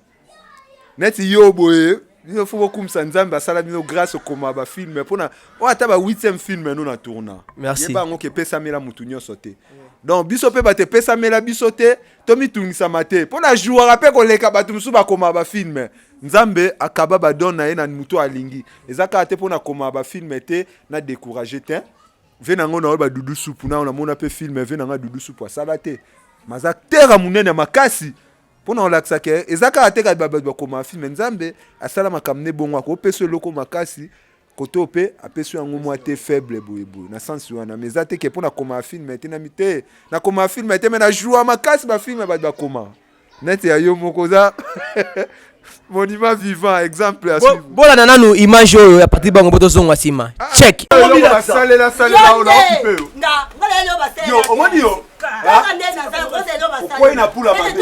neti yo boye. Bino faut bokumisa Nzambe asala bino grâce okoma ba film pona oyo ata ba 8e film no na tourna. Merci. Yeba yango ke epesamela mutu nyonso te. Donc biso pe bato epesamela biso te, tomitungisama te. Pona jouaka pe koleka bato mosusu bakoma ba film. Nzambe akaba ba don na ye na mutu alingi. Eza kaka te pona koma ba film te na décourager te. Ve na ngo na ba Dudu Supu na namona pe film ve na nga Dudu Supu asala te. Maza terre munene makasi. Pona kolakisa ke eza kaka te kaka bato bakoma film. Nzambe asala makambo ne bongo, akopesa eloko makasi koto mpe apesi yango mwa te faible boye boye na sens wana. Mais eza te ke mpona koma film te, nami te nakoma film te, mais na joua makasi ba film bato bakoma neti ya yo moko oza monument vivant, exemple à suivre. Bolanda nanu image oyo ya Patrick Bango po tozonga nsima. Check. Basalela salela oyo na okipe yo. Yo omoni yo okwei na pula mabe.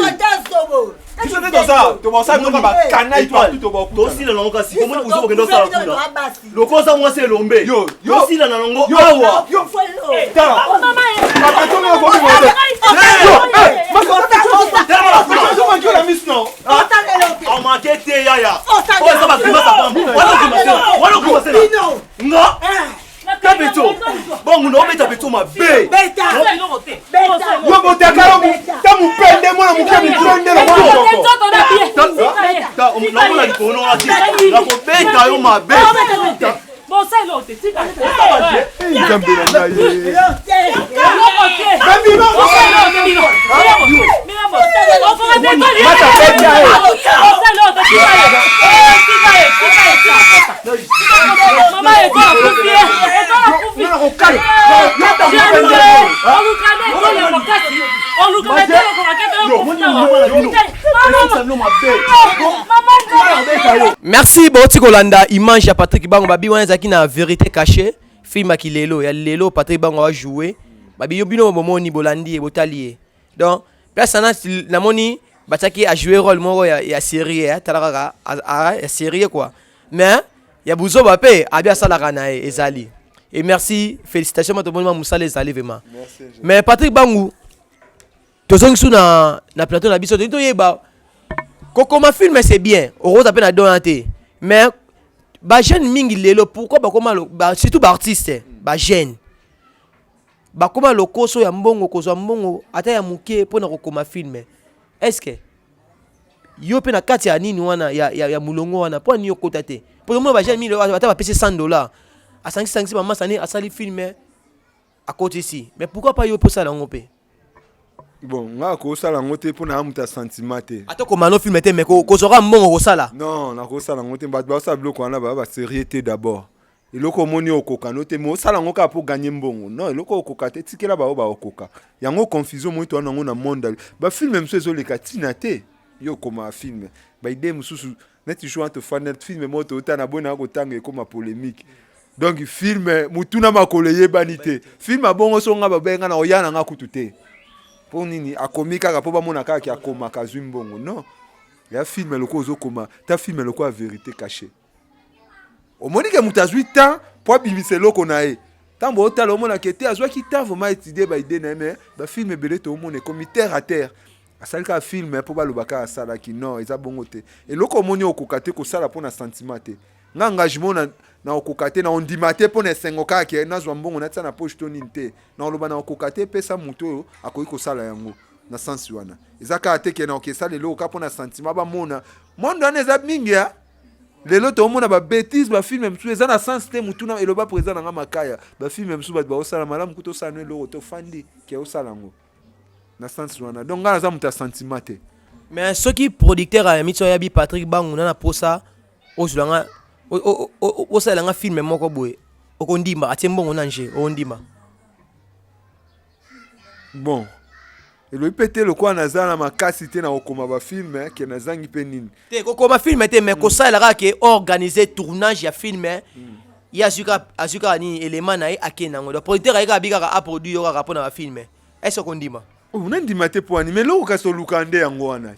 Biso nde toza tobosala biloko bakanai partout tobakuta. Tosila nango kasi omoni ozo kokende osala kuna loko oza mwasi elombe. Yo, yo. Tosila na nango awa. Yo, tala. Amake te yaya, oyo eza bagrimasa pamba wana okrimasela, wana okrimasela nga ta beto bongo na obeta beto mabe. Yo botaka yo ta mopende mwana moke mopende naomona likolo nonga te, nakobeta yo mabe. Nzambe na ngai. Merci bauti kolanda image ya Patrick Bango babi wana ezalaki na Vérité cachée, film ya kilelo ya lelo. Patrick Bango ajoue babi yo bino bomoni, bolandi ye, botali ye. Donc place wana namoni batiaki ajoue rôle moko ya série, eh, tala kaka ya série quoi, mais ya buzoba mpe abi asalaka na ye ezali. Et merci, félicitations, bato bomoni ma mosala ezali vraiment. Mais Patrick Bangu, tozongi su na plateau na biso. Tolingi toyeba, kokoma film c'est bien, okoza mpe na don wana te, mais bajeune mingi lelo pourquoi bakoma surtout baartiste, bajeune bakoma lokoso ya mbongo, kozwa mbongo ata ya moke mpona kokoma film? Est ce que yo mpe na kati ya nini wana ya molongo wana, mpo nini okota te? Mpo tomona bajeune mingi, ata bapesi 100 $, asangisangisi bamasani, asali film, akotisi. Mais pourquoi pas yo mpe osala yango mpe? Bon, nga kosala yango te mpo na moto ya sentiment te. Ata koma no film te, mais kozwaka mbongo kosala. Non, nakosala yango te. Bato basala biloko wana baya basérieux te. D'abord eloko omoni okoka no te, mais osala yango kaka mpo gagner mbongo, non. Eloko okoka te, tikela bao baokoka yango. Confusion omoni towana yango na monde, bafilm mosusu ezoleka ntina te. Yo okoma film, baidée mosusu neti jour wana tofanda, film moko tootana boye na kotanga, ekoma polémique. Donc film mutuna makolo eyebani te. Film abongo so nga babenga na oya na nga kutu te. Mpo nini akomi kaka mpo bamona kaka ke akomaka, azwi mbongo? Non, ya film lokola ozokoma ta film lokola Vérité cachée, omoni ke moto azwi temps mpo abimisa eloko na ye. Ntango otala, omonaka ete azwaki temps vraiment étudie baidée na ye. Mais bafilm ebele toomona ekomi terre à terre, asali kaka film mpo baloba kaka asalaki. Non, eza bongo te. Eloko omoni okoka te, kosala mpo na sentiment te. Nga engagement na okoka te, na ondima te mpo na esengo kaka ke nazwa mbongo natia na poche to nini te. Na oloba na okoka te, epesa moto oyo akoki kosala yango. Na sensi wana eza kaka te ke na oke esala eloko kaka mpo na sentiment bamona. Monde wana eza mingi ya lelo, toomona babêtises, bafilm mosusu eza na sens te. Mutuna eloba président na nga Makaya, bafilm mosusu bato baosala malamu kuta osala no eloko te, ofandi ke osala yango na sens wana. Donc ngai naza moto ya sentiment te. Mais soki producteur ya miti oyabi Patrick Bangu na posa ozwela nga, osalela nga film moko boye, okondima? Atie mbongo na nje, okondima? Bon, elobi mpe te lokola naza na makasi te na kokoma bafilm ke nazangi mpe nini. Te, kokoma film te, mais kosalela kaka ke organiser tournage ya film. Ye azwi kaka nini, élément na ye, akende yango. Donc producteur aye kaka bi kaka aproduit yo kaka mpona bafilm, est ce okondima? Oh, nandima te mpo wani, mais eloko kasi oluka nde yango wana.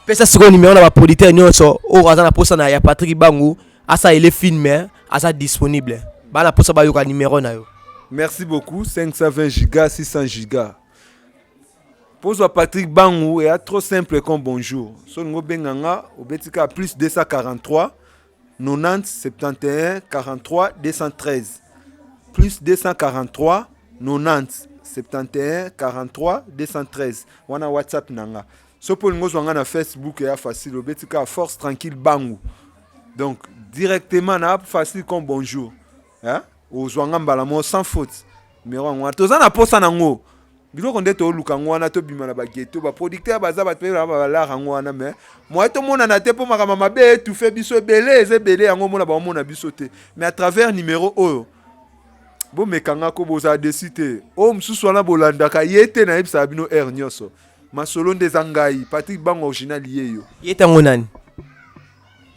Pesa sikoyo numéro na baproducteur nyonso oyo aza na posa na ya Patrick Bangu asalela film, aza disponible. Bana posa bayoka numéro na yo. Merci beaucoup. 520 giga, 600 giga. Pozwa Patrick Bangu eya trop simple comme bonjour. So olingi obenga nga, obeti kaka plus 243 90 71 43 213, plus 243 90 71 43 213, wana WhatsApp na nga. So mpo olingi ozwa nga na Facebook, eya facile, obeti kaka Force Tranquille Bangu. Donc directement na facile comme bonjour, hein? Ozwa nga mbala moko sans faute. Numéro yango wana, toza na posa nango. Biloko nde toluka yango wana, tobima na baghetto. Baproducteur baza, bato mpe balara yango wana, mais moye tomonana te mpo makambo mabe etufe biso ebele, eza ebele. Yango omona baomona biso te, mais à travers numéro oyo bomekanga ko bozala desi te. Oyo mosusu wana bolandaka ye te, nayebisaka bino heure nyonso, masolo nde eza ngai Patrick Bango original ye yo. Ye ntango nani?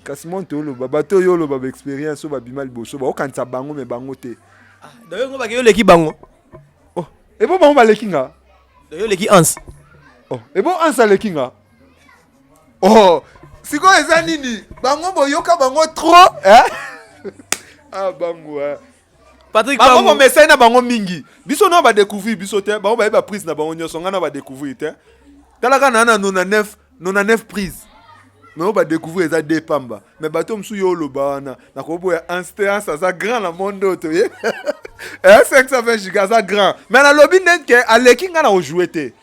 Kasi mo toloba, bato oyo oloba baexpérience oyo babima liboso, baokanisa bango, mais bango te. Donc yo bake, yo oleki bango. Oh, ebo bango baleki nga. Donc yo oleki Hans. Oh, ebo Hans aleki nga. Oh, sikoyo eza nini? Bango boyoka bango trop, eh? Ah, bango, eh. Patrick bango Bangu. Bomesai na bango mingi. Biso na badécouvrir biso te, bango bayebi baprise na bango nyonso. Ngai na badécouvrir te. Talaka na 99 99 prise, mais oyo badécouvrir eza de pamba. Mais bato mosusu yo oloba wana, nakoboya Hans te. Hans aza grand na monde oyo toye, 520 giga, aza grand, mais nalobi ndenge ke aleki ngai na kojouer te.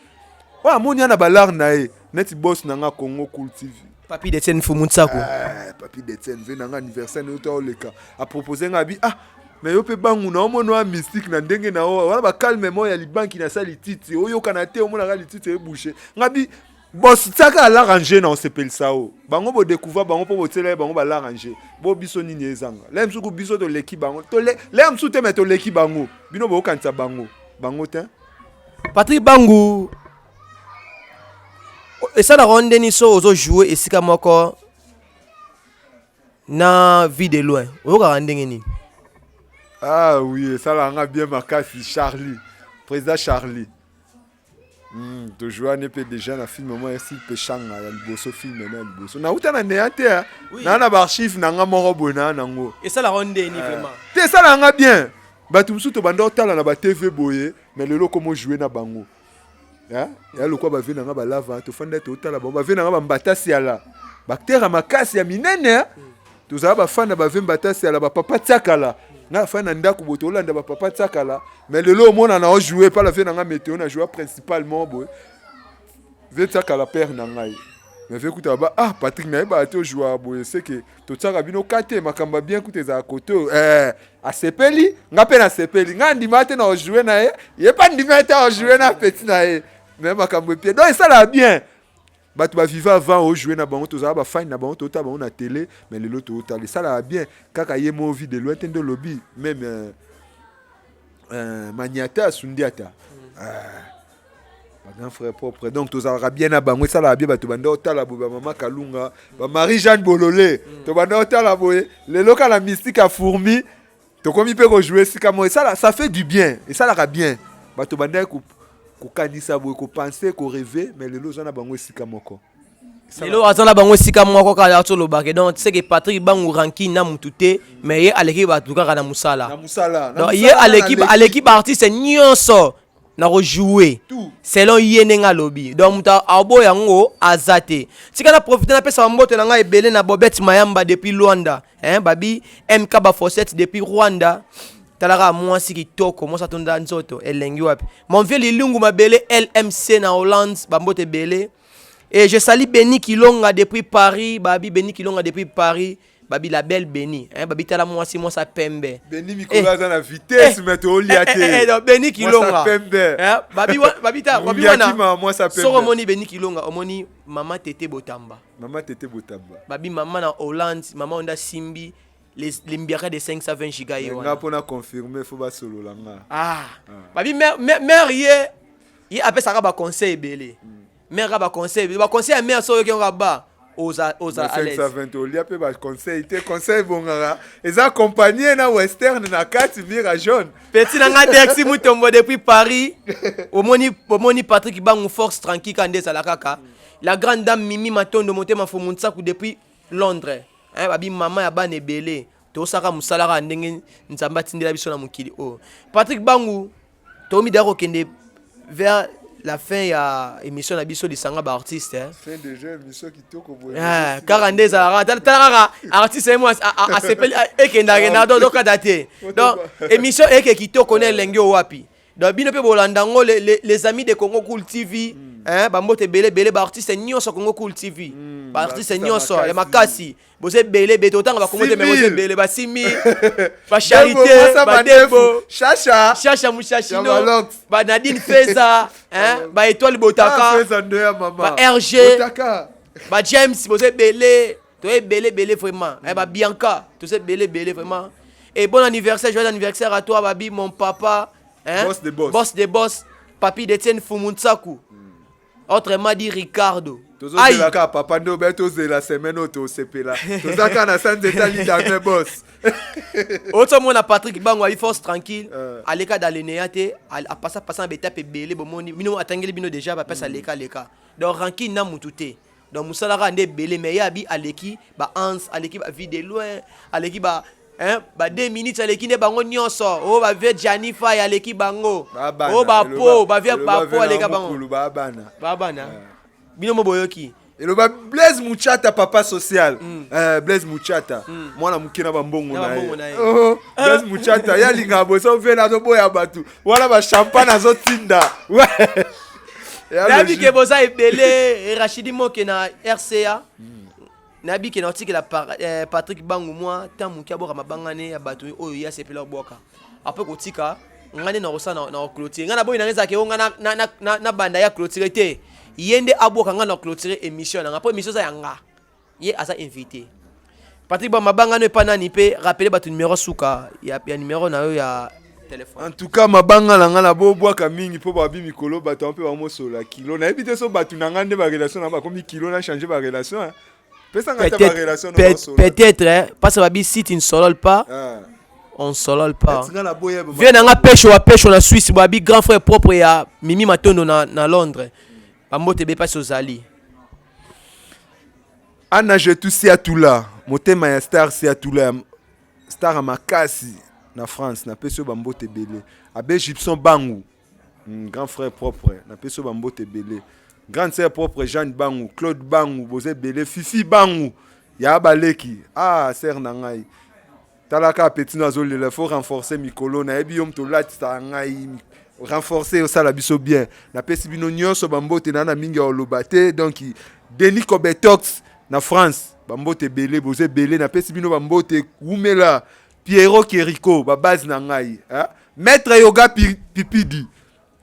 Oyo amoni ya na balare na ye neti boss na nga Congo Cool TV. Papi Detienne Fumu Nsaku. Eh, Papi Detienne ve nanga, anniversaire na yo to oleka, apropose nga abi: "Ah, mais yo mpe bangu na omona wa mystique na ndenge na yo wana, bacalme mo ya libanki na sa lititi oyokana te, omonaka lititi ebouche." Nga bi: "Bos, tiaka alarrange na osepelisa o bango." Bodécouvrir bango mpo botiela ye bango balarrange bo biso nini ezanga le mosuku. Biso toleki bango, le mosusu te, mais toleki bango. Bino bokokanisa bango, bango te. Patrick Bangu, esalaka ndeni so ozojoue esika moko na Vie de Loin, oyokaka ndenge nini? Ah oui, esalaka nga bien makasi. Charlie président, Charlie, tojouani mpe déjà na film moko esi peshanga ya liboso, film na ya liboso nauta na neya te, naa na baarchive na nga moko boye naa nango. Esalaka ndeni vraiment? Te, esalaka nga bien. Bato mosusu tobanda otala na batv boye, mais lelo okoma ojoue na bango. Ya lokwa bave na nga balava, tofanda totala bango, bave na nga bambatasi yala, baacteur ya makasi ya minene. Tozala bafan na bave mbatasi yala, bapapa tiakala. Nga afandi na ndako boye, tolanda bapapa tiakala, mais lelo omona na ojoue pa la ve na nga météo, na joua principalement boye, ve tiakala père na ngai. Mais ve kuta ba: "Ah, Patrick, nayebaka te ojoua boye." Seke totiaka bino ka te, makambo ya bien kuta ezala kote oyo. Eh, asepeli, nga mpe nasepeli. Nga ndima te na ojoue na ye, ye mpe andima te ojoue na petit na ye, mais makambo epie. Donc esalaka bien. Bato baviva avant, ojoue na bango, tozala bafani na bango, totala bango na télé, mais lelo totala, esalaka bien. Kaka ye mo Vie de Loin te nde olobi, même Maniata Sundiata, bagrand frère propre. Donc tozalaka bien na bango, esalaka bien. Bato banda otala boye, bamama Kalunga, bamarie Jeanne Bolole, tobanda otala boye, lelo kaka na mystique ya fourmi, tokomi mpe kojoue esika moko. Esala, ça fait du bien, esalaka bien. Bato bandaki kokanisa boye, kopense, korêve, mais lelo oza na bango esika moko. Lelo aza na bango esika moko kaka. Tolobake donc c'est que Patrick Bangu rancune na mutu te, mais ye aleki bato kaka na mosala. Na mosala. Donc ye aleki baartiste nyonso na kojoue selon ye ndenge alobi. Donc moto aboya yango aza te. Tika na profite, napesa bambote na ngai ebele na Bobet Mayamba depuis Luanda, hein, babi MK Bafoset depuis Rwanda. Talaka mwasi kitoko, mwasi atonda nzoto elengi wapi. Mon vieux Lilungu Mabele LMC na Hollande, bambote ebele. Et je salue Beni Kilonga depuis Paris, babi Beni Kilonga depuis Paris, babi la belle Beni, hein, babi tala mwasi, mwasi pembe. Beni mikolo aza na vitesse, mais tolia te. Non, Beni Kilonga. Pembe. Hein, babi babi ta babi wana. Mwasi pembe. Soko omoni Beni Kilonga, omoni mama Tete Botamba. Mama Tete Botamba. Babi mama na Hollande, mama onda simbi les mbiaka de 520 giga ye wana. Nga mpona confirmer, faut basolola nga. Ah. Babi mère ye apesaka ba conseil ebele. Mère ka baconseil, baconseil ya mère so oyoki yango ba oza oza à l'aise. 520 olia mpe baconseil te, conseil ebongaka eza accompagné na western na kati mira jaune. Petit na nga Dexi Mutombo depuis Paris, omoni, omoni Patrick Bangu force tranquille ka nde ezala kaka. La grande dame Mimi Matondo motema Fumu Nsaku depuis Londres, hein, babi mama ya bana ebele. Tosaka mosala kaka ndenge Nzambe atindela biso na mokili oyo. Patrick Bangu, tomi daya kokende vers La fin ya émission na biso, Lisanga Baartiste, eh. Fin de jeu, émission kitoko boye. Ah, kaka nde ezalaka. Tala kaka artiste ye mo asepeli, ekendakenda tokata te. Donc émission eke kitoko na elenge oyo wapi. Donc bino mpe bolanda yango, les amis de Congo Cool TV, hein, bambote ebele ebele, baartiste nyonso Congo Cool TV, baartiste nyonso ya makasi, boza ebele ebele. Totanga bakongo te, me boza ebele, basimi, bacharité, badebo. Shasha. Shasha Mushashino, banadine Feza, hein, baétoile Botaka, ba RG, ba James, boza ebele, toza ebele ebele vraiment. Ba Bianca, toza ebele ebele vraiment. Et bon anniversaire, joyeux anniversaire à toi, babi, mon papa, hein? Boss de boss. Boss de boss, papi d'Etienne Fumunsaku, autrement dit Ricardo. Tozozela kaka papa nde obe, tozela semaine oyo, tosepela, toza kaka na sanza etali dame boss. Otomona Patrick Bango ayi force tranquille. Aleka daleneya te, apasa pasa na baetape ebele. Bomoni bino, atangeli bino déjà bapesa, aleka aleka. Donc rancune na mutu te. Donc mosala kaka nde ebele, mais ye abi aleki ba Hans, aleki ba Vie de Loin, aleki ba, hein, ba 2 minutes, aleki nde bango nyonso oyo bavie. Jani Fai aleki bango oyo bapo bavie, bapo aleka bango. Babana. Babana, bino mo boyoki. Eloba Blaise Muchata, papa social. Blaise Muchata, mwana moke na bambongo na ye. Oh, Blaise Muchata ye alingaka boye, so vie nazoboya bato wana, bachampagne azotinda. Nayebi ke boza ebele. Rachidi Moke na RCA, nayebi ke naotikela Patrick Bangu mwa ntan moke abwaka mabangane ya bato oyo ye asepela kobwaka. Apres kotika ngai nde nakosala na clôture. Ngai naboyi nanga ezalaka yo ngai na banda ya clôture te, ye nde abwaka, ngai na clôture émission na nga, mpo émission eza ya nga, ye aza invité. Patrick ba mabangano epa nani? Mpe rappele bato numéro suka ya numéro na yo ya téléphone. En tout cas, mabanga na ngai nabobwaka mingi mpo babi mikolo bato mpe bamosola kilo. Nayebi te so bato na ngai nde barelation na bakomi kilo, na change barelation, pesanga ata barelation. Peut-être parce que babi, si tu ne sololes pas, ah, on ne solole pas. Vie na nga pesho wa pesho na Suisse, babi grand frère propre ya Mimi Matondo na Londres, bambote be mpasi ozali. Ana Jetu Siatula, motema ya star Siatula, star ya makasi na France, napesi yo bambote ebele. Abe Gibson Bangu, grand frère propre, napesi yo bambote ebele. Grande sœur propre Jeanne Bangu, Claude Bangu, boza ebele. Fifi Bangu ya baleki, ah, sœur na ngai, talaka petit no azolela, faut renforcer mikolo. Nayebi yo moto olatisaka ngai, renforcer osala biso bien. Napesi bino nyonso bambote na mingi ya koloba te. Donc Denis Cobetox na France, bambote ebele, boza ebele, napesi bino bambote, wumela. Piero Keriko, babase na ngai, maître Yoga Pipidi,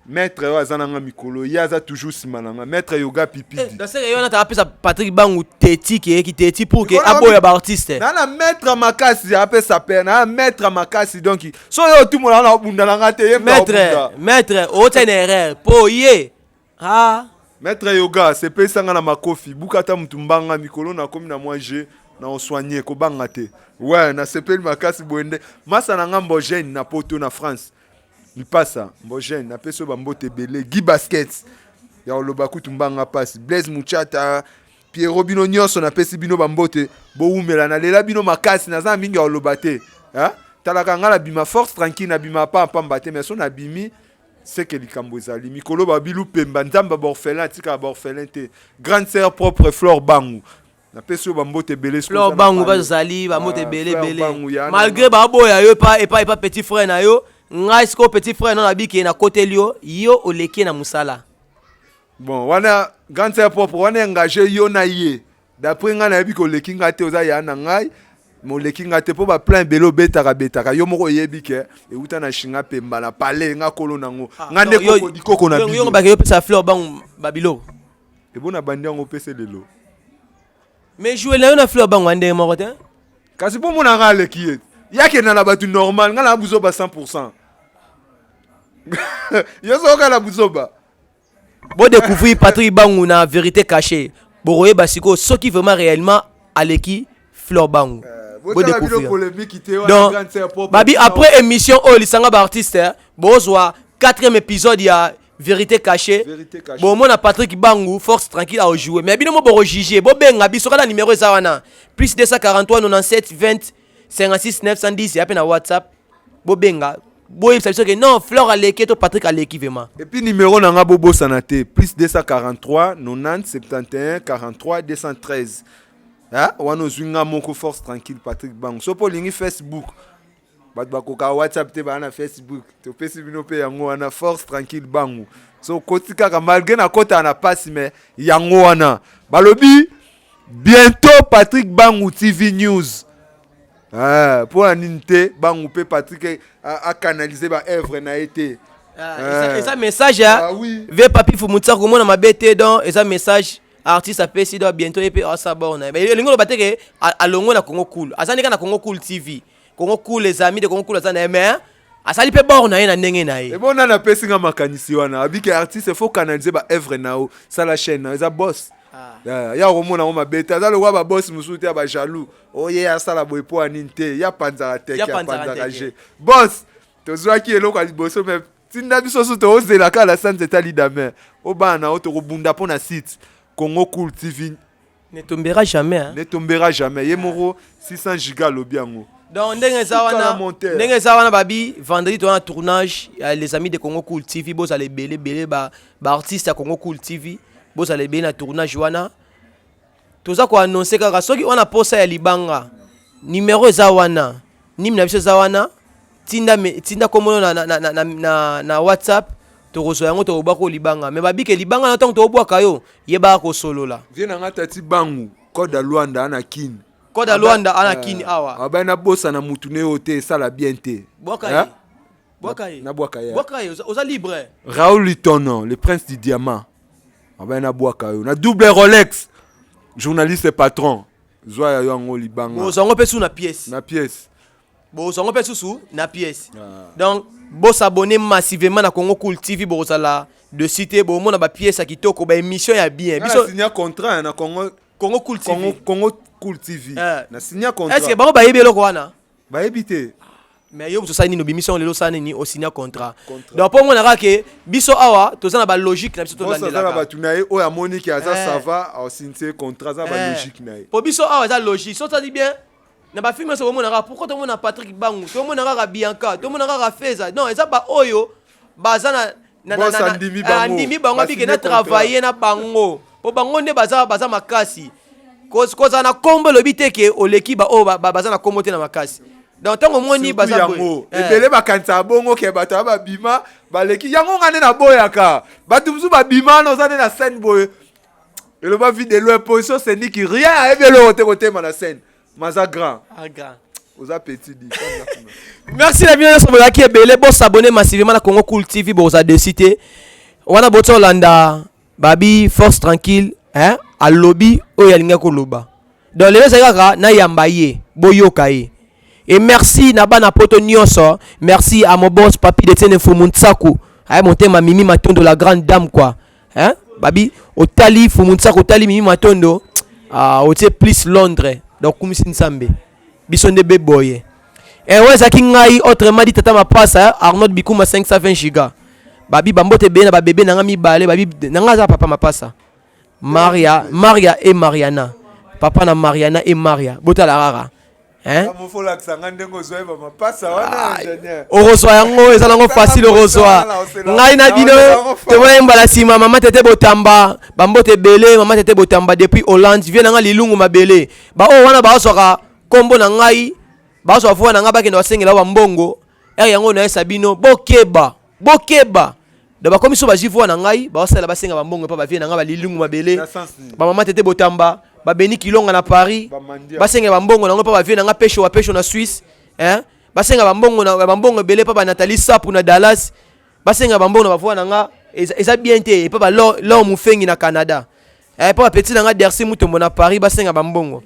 maître oyo aza na nga mikolo, ye aza toujours nsima na nga, maître Yoga Pipidi. Daseke yo nata apesa Patrick Bangu teti ke eyeki teti pour ke aboya baartiste. Na maître makasi apesa pe na maître makasi. Donc so oyo otumola na obunda na nga te, ye. Maître, maître otia na erreur mpo ye ah. Maître Yoga sepesanga na makofi, buka ata mutu mbanga mikolo nakomi na mwa jeu na osoigne, kobanga te. Ouais, nasepeli makasi boye nde masa na nga Mbogene na poto na France, lipasa Mbogene, napesi oyo bambote ebele. Guy Basket ya koloba kutu mbanga mpasi. Blaise Muchata, Piero, bino nyonso napesi bino bambote, bowumela, nalela bino makasi. Naza na mingi ya koloba te. Talaka ngai nabima force tranquille, nabima pa pamba te, mais so nabimi seke likambo ezali mikolo. Babilu Pemba, Nzambe baorphelin atikaka baorphelin te. Grande sœur propre Flore Bangu, napesi oyo bambote ebele. Flore Bangu bazali bambote ebele ebele, malgré baboya yo epa petit frère na yo. Ngai sikoyo petit frère no nabiki nakoteli yo, yo oleki na mosala. Bon, wana grande sœur propre wana engage yo na ye. D'après ngai nayebi koleki ngai te, oza ya na ngai, moleki ngai te, mpo baplan ebele obetaka betaka yo moko, oyebi ke euta na shinga Pemba na pale nga kolo nango, nga nde dikoko na bino. Bake yopesa Fleur Bangu babiloko. Ebona bandi yango opesa lelo. Mais jouer na yo na Fleur Bangu ndenge moko te. Kasi mpo monaka aleki ye, yakenda na bato normal, ngai na buzoba 100, yo soka na buzoba. Bodécouvrir Patrick Bangu na Vérité Cachée, bokoyeba sikoyo soki vraiment réellement aleki Fleur Bangu. Bodécouvrir. Donc babi, après émission oyo Lisanga Baartiste, bozwa quatrième épisode ya Vérité Cachée, bomona Patrick Bangu force tranquille aojouer. Mais bino mo bokojuge, bobenga biso kaka numéro eza wana, +243 97 20 56 910, ya mpe na WhatsApp, bobenga. Boyebisa biso ke non, Flore aleki to Patrick aleki vraiment. Et puis numéro na nga bobosana te, plus 243 90 71 43 213. Ah, wana ozwi nga moko, Force Tranquille Patrick Bango. So mpo olingi Facebook, bato bakoka WhatsApp te, baa na Facebook, topesi bino mpe yango wana, Force Tranquille Bango. So okoti kaka, malgré nakotaka na pasi, mais yango wana balobi bientôt Patrick Bangu TV News. Ah, mpo na nini te Bangu mpe Patrick acanalize baœuvre na ye te? Ah, eza message ya ah, oui. Ve Papi Fumutsa komona mabe te. Donc eza message artiste apesi. Donc bientôt ye mpe asala bor na ye. Elingi oloba te ke alongwe na Congo Cool, aza ndeka na Congo Cool TV, Congo Cool, les amis de Congo Cool, aza na ye, mais asali mpe bor na ye na ndenge na ye. Ebo nani apesi nga makanisi wana? Abike artiste faut canaliser baœuvre na yo, sala chaîne na yo, eza boss. Ah. Ya komona yango mabe te, aza lokola baboss mosusu te ya bajaloux. Oye asala boye mpo ya nini te? Ya panzaka teke, apanzaka je boss. Tozwaki eloko ya liboso, mais tinda biso so toozela kaka la sanza etali demain. Obana na yo, tokobunda mpo na site Congo Cool TV. Ne tombera jamais, hein? Ne tombera jamais. Ye moko 600 giga alobi yango. Donc ndenge eza wana, ndenge eza wana, babi vendredi toza na tournage ya les amis de Congo Cool TV. Bozala ebele ebele, baartiste ya Congo Cool TV, bozala ebele na tournage wana. Toza koannonce kaka, soki wana posa ya libanga, numero eza wana, nimi na biso eza wana. Tinda, tinda kombono na WhatsApp, tokozwa yango, tokobwaka libanga. Mais babike libanga na ntango tokobwaka yo, yebaka kosolola. Vie na nga tati Bangu, code ya Lwanda ana Kine. Code ya Lwanda ana Kine awa. Abai nabosana mutu ne oyo te, esala bien te. Bwaka ye, bwaka ye. Nabwaka ye. Bwaka ye, oza libre. Raoul Litono, le prince du diamant, abai nabwaka yo na double Rolex, journaliste patron, zwa ya yo yango libanga. Bozwa yango mpe su na pièce. Na pièce. Bozwa yango mpe susu na pièce. Donc bosabonner massivement na Congo Cool TV, bokozala dessus te, bomona bapièce ya kitoko, baémission ya bien. Biso signa contrat na Congo Congo Cool TV. Congo Cool TV. Na signa contrat. Est ce que bango bayebi eloko wana? Bayebi te. Mais yo osali nini? Obimisi yango lelo, osala nini? Osinya contrat. Donc mpo omona kaka ke biso awa toza na balogique na biso. Aza na bato na ye oyo amoni ke aza ça va, aosigner contrat, aza balogique na ye. Po biso awa eza logique. So osali bien na bafilme nyonso, bomona kaka pourquoi tomona Patrick Bangu, tomona kaka Bianca, tomona kaka Feza. Non, eza baoyo baza na andimi bango, abike na travaille na bango, po bango nde baza makasi. Kozala na nkombo elobi te ke oleki baoyo baza na nkombo te na makasi. Donc ntango omoni baza yango ebele, bakanisaka bongo ke bato ya babima baleki yango. Nga nde naboyaka bato mosusu babima wana, oza nde na scène boye, eloba vie de loin, position sendiki rien, ayebi eloko te, kotema na scène maza grand. Ah, grand. Oza petit di. Merci na bino nyonso bozalaki ebele. Bosabonner massivement na Congo Cool TV, bokozala dessus te. Wana boti olanda babi Force Tranquille, hein? Alobi oyo alingaki koloba. Donc lelo ezali kaka nayamba ye, boyoka ye. Et merci na bana poto nyonso. Merci à mon boss Papi de Tiene Fumu Ntsaku, aye motema Mimi Matondo, la grande dame quoi, hein? Babi otali Fumu Ntsaku, otali Mimi Matondo, ah, otie plus Londres. Donc kumisi Nzambe, biso nde beboye. Eh, oyo ezalaki ngai, autrement dit Tata Mapasa Arnold Bikuma 520 giga. Babi bambote ebele na babebe na nga mibale. Babi na nga aza papa Mapasa, Maria, Maria et Mariana, papa na Mariana et Maria. Botala kaka, hein? Okozwa yango, eza nango facile, okozwa. Ngai na bino tokoyembala nsima. Mama Tete Botamba, bambote ebele. Mama Tete Botamba depuis Hollande, vie na nga Lilungu Mabele. Baoyo wana bazwaka nkombo na ngai, bazwa voix na ngai, bakende basengela bambongo ere yango. Nayesa bino, bokeba, bokeba. Donc bakomi so bazwi voix na ngai, baosala, basenga bambongo epa bavie na ngai Balilungu Mabele, bamama Tete Botamba, babeni Kilonga na Paris, basenga bambongo nango mpa bavie na ngai Pesho wa Pesho na Suisse, hein? Basenga bambongo na bambongo ebele mpa banathalie Sapu na Dallas, basenga bambongo na bavoix na nga. Eza bien te. Epa balor Mufengi na Canada, epa bapeti na nga Dersi Mutombo na Paris, basenga bambongo.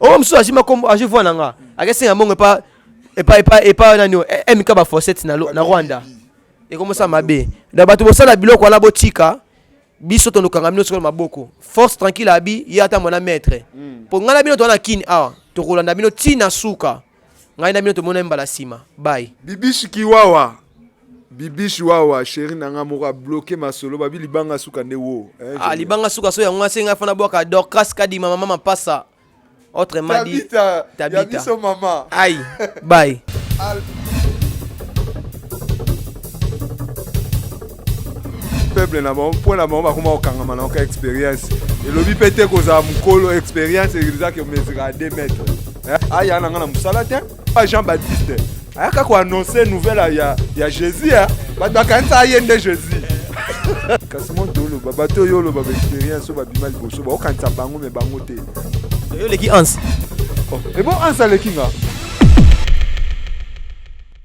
Oyo mosusu azwi makombo, azwi voix na nga, akesenga mbongo epa nani, MK Bafossette na Rwanda. Ekomosala mabe. Donc bato bosala biloko wana, botika biso, tondokanga bino sikoyo maboko. Force Tranquille abi ye ata mwana maître mpo ngai na bino toza na Kini awa, tokolanda bino ntina suka. Ngai na bino tomona mbala nsima. Bye. Bibishi Kiwawa, Bibishi Wawa, chéri na nga moko abloke masolo. Babi libanga suka nde wo. Ah, libanga suka so yango asenga fana bwaka. Dorcas Kadima, mama Mapasa, autrement dit Tabita. Tabita. Ya biso mama. Ai, bye. Faible na bango, mpo na bango bakoma kokangama na oka expérience. Elobi mpe te kozala mokolo expérience ezaki omesura 2 mètres. Aya na nga na mosala te. Jean Baptiste ayaka koannonce nouvelle ya Jésus, bato bakanisa aye nde Jésus. Kasi moto oloba, bato oyo oloba baexpérience oyo babima liboso, baokanisa bango, me bango te. Yo oleki Anse? Ebo Anse aleki nga.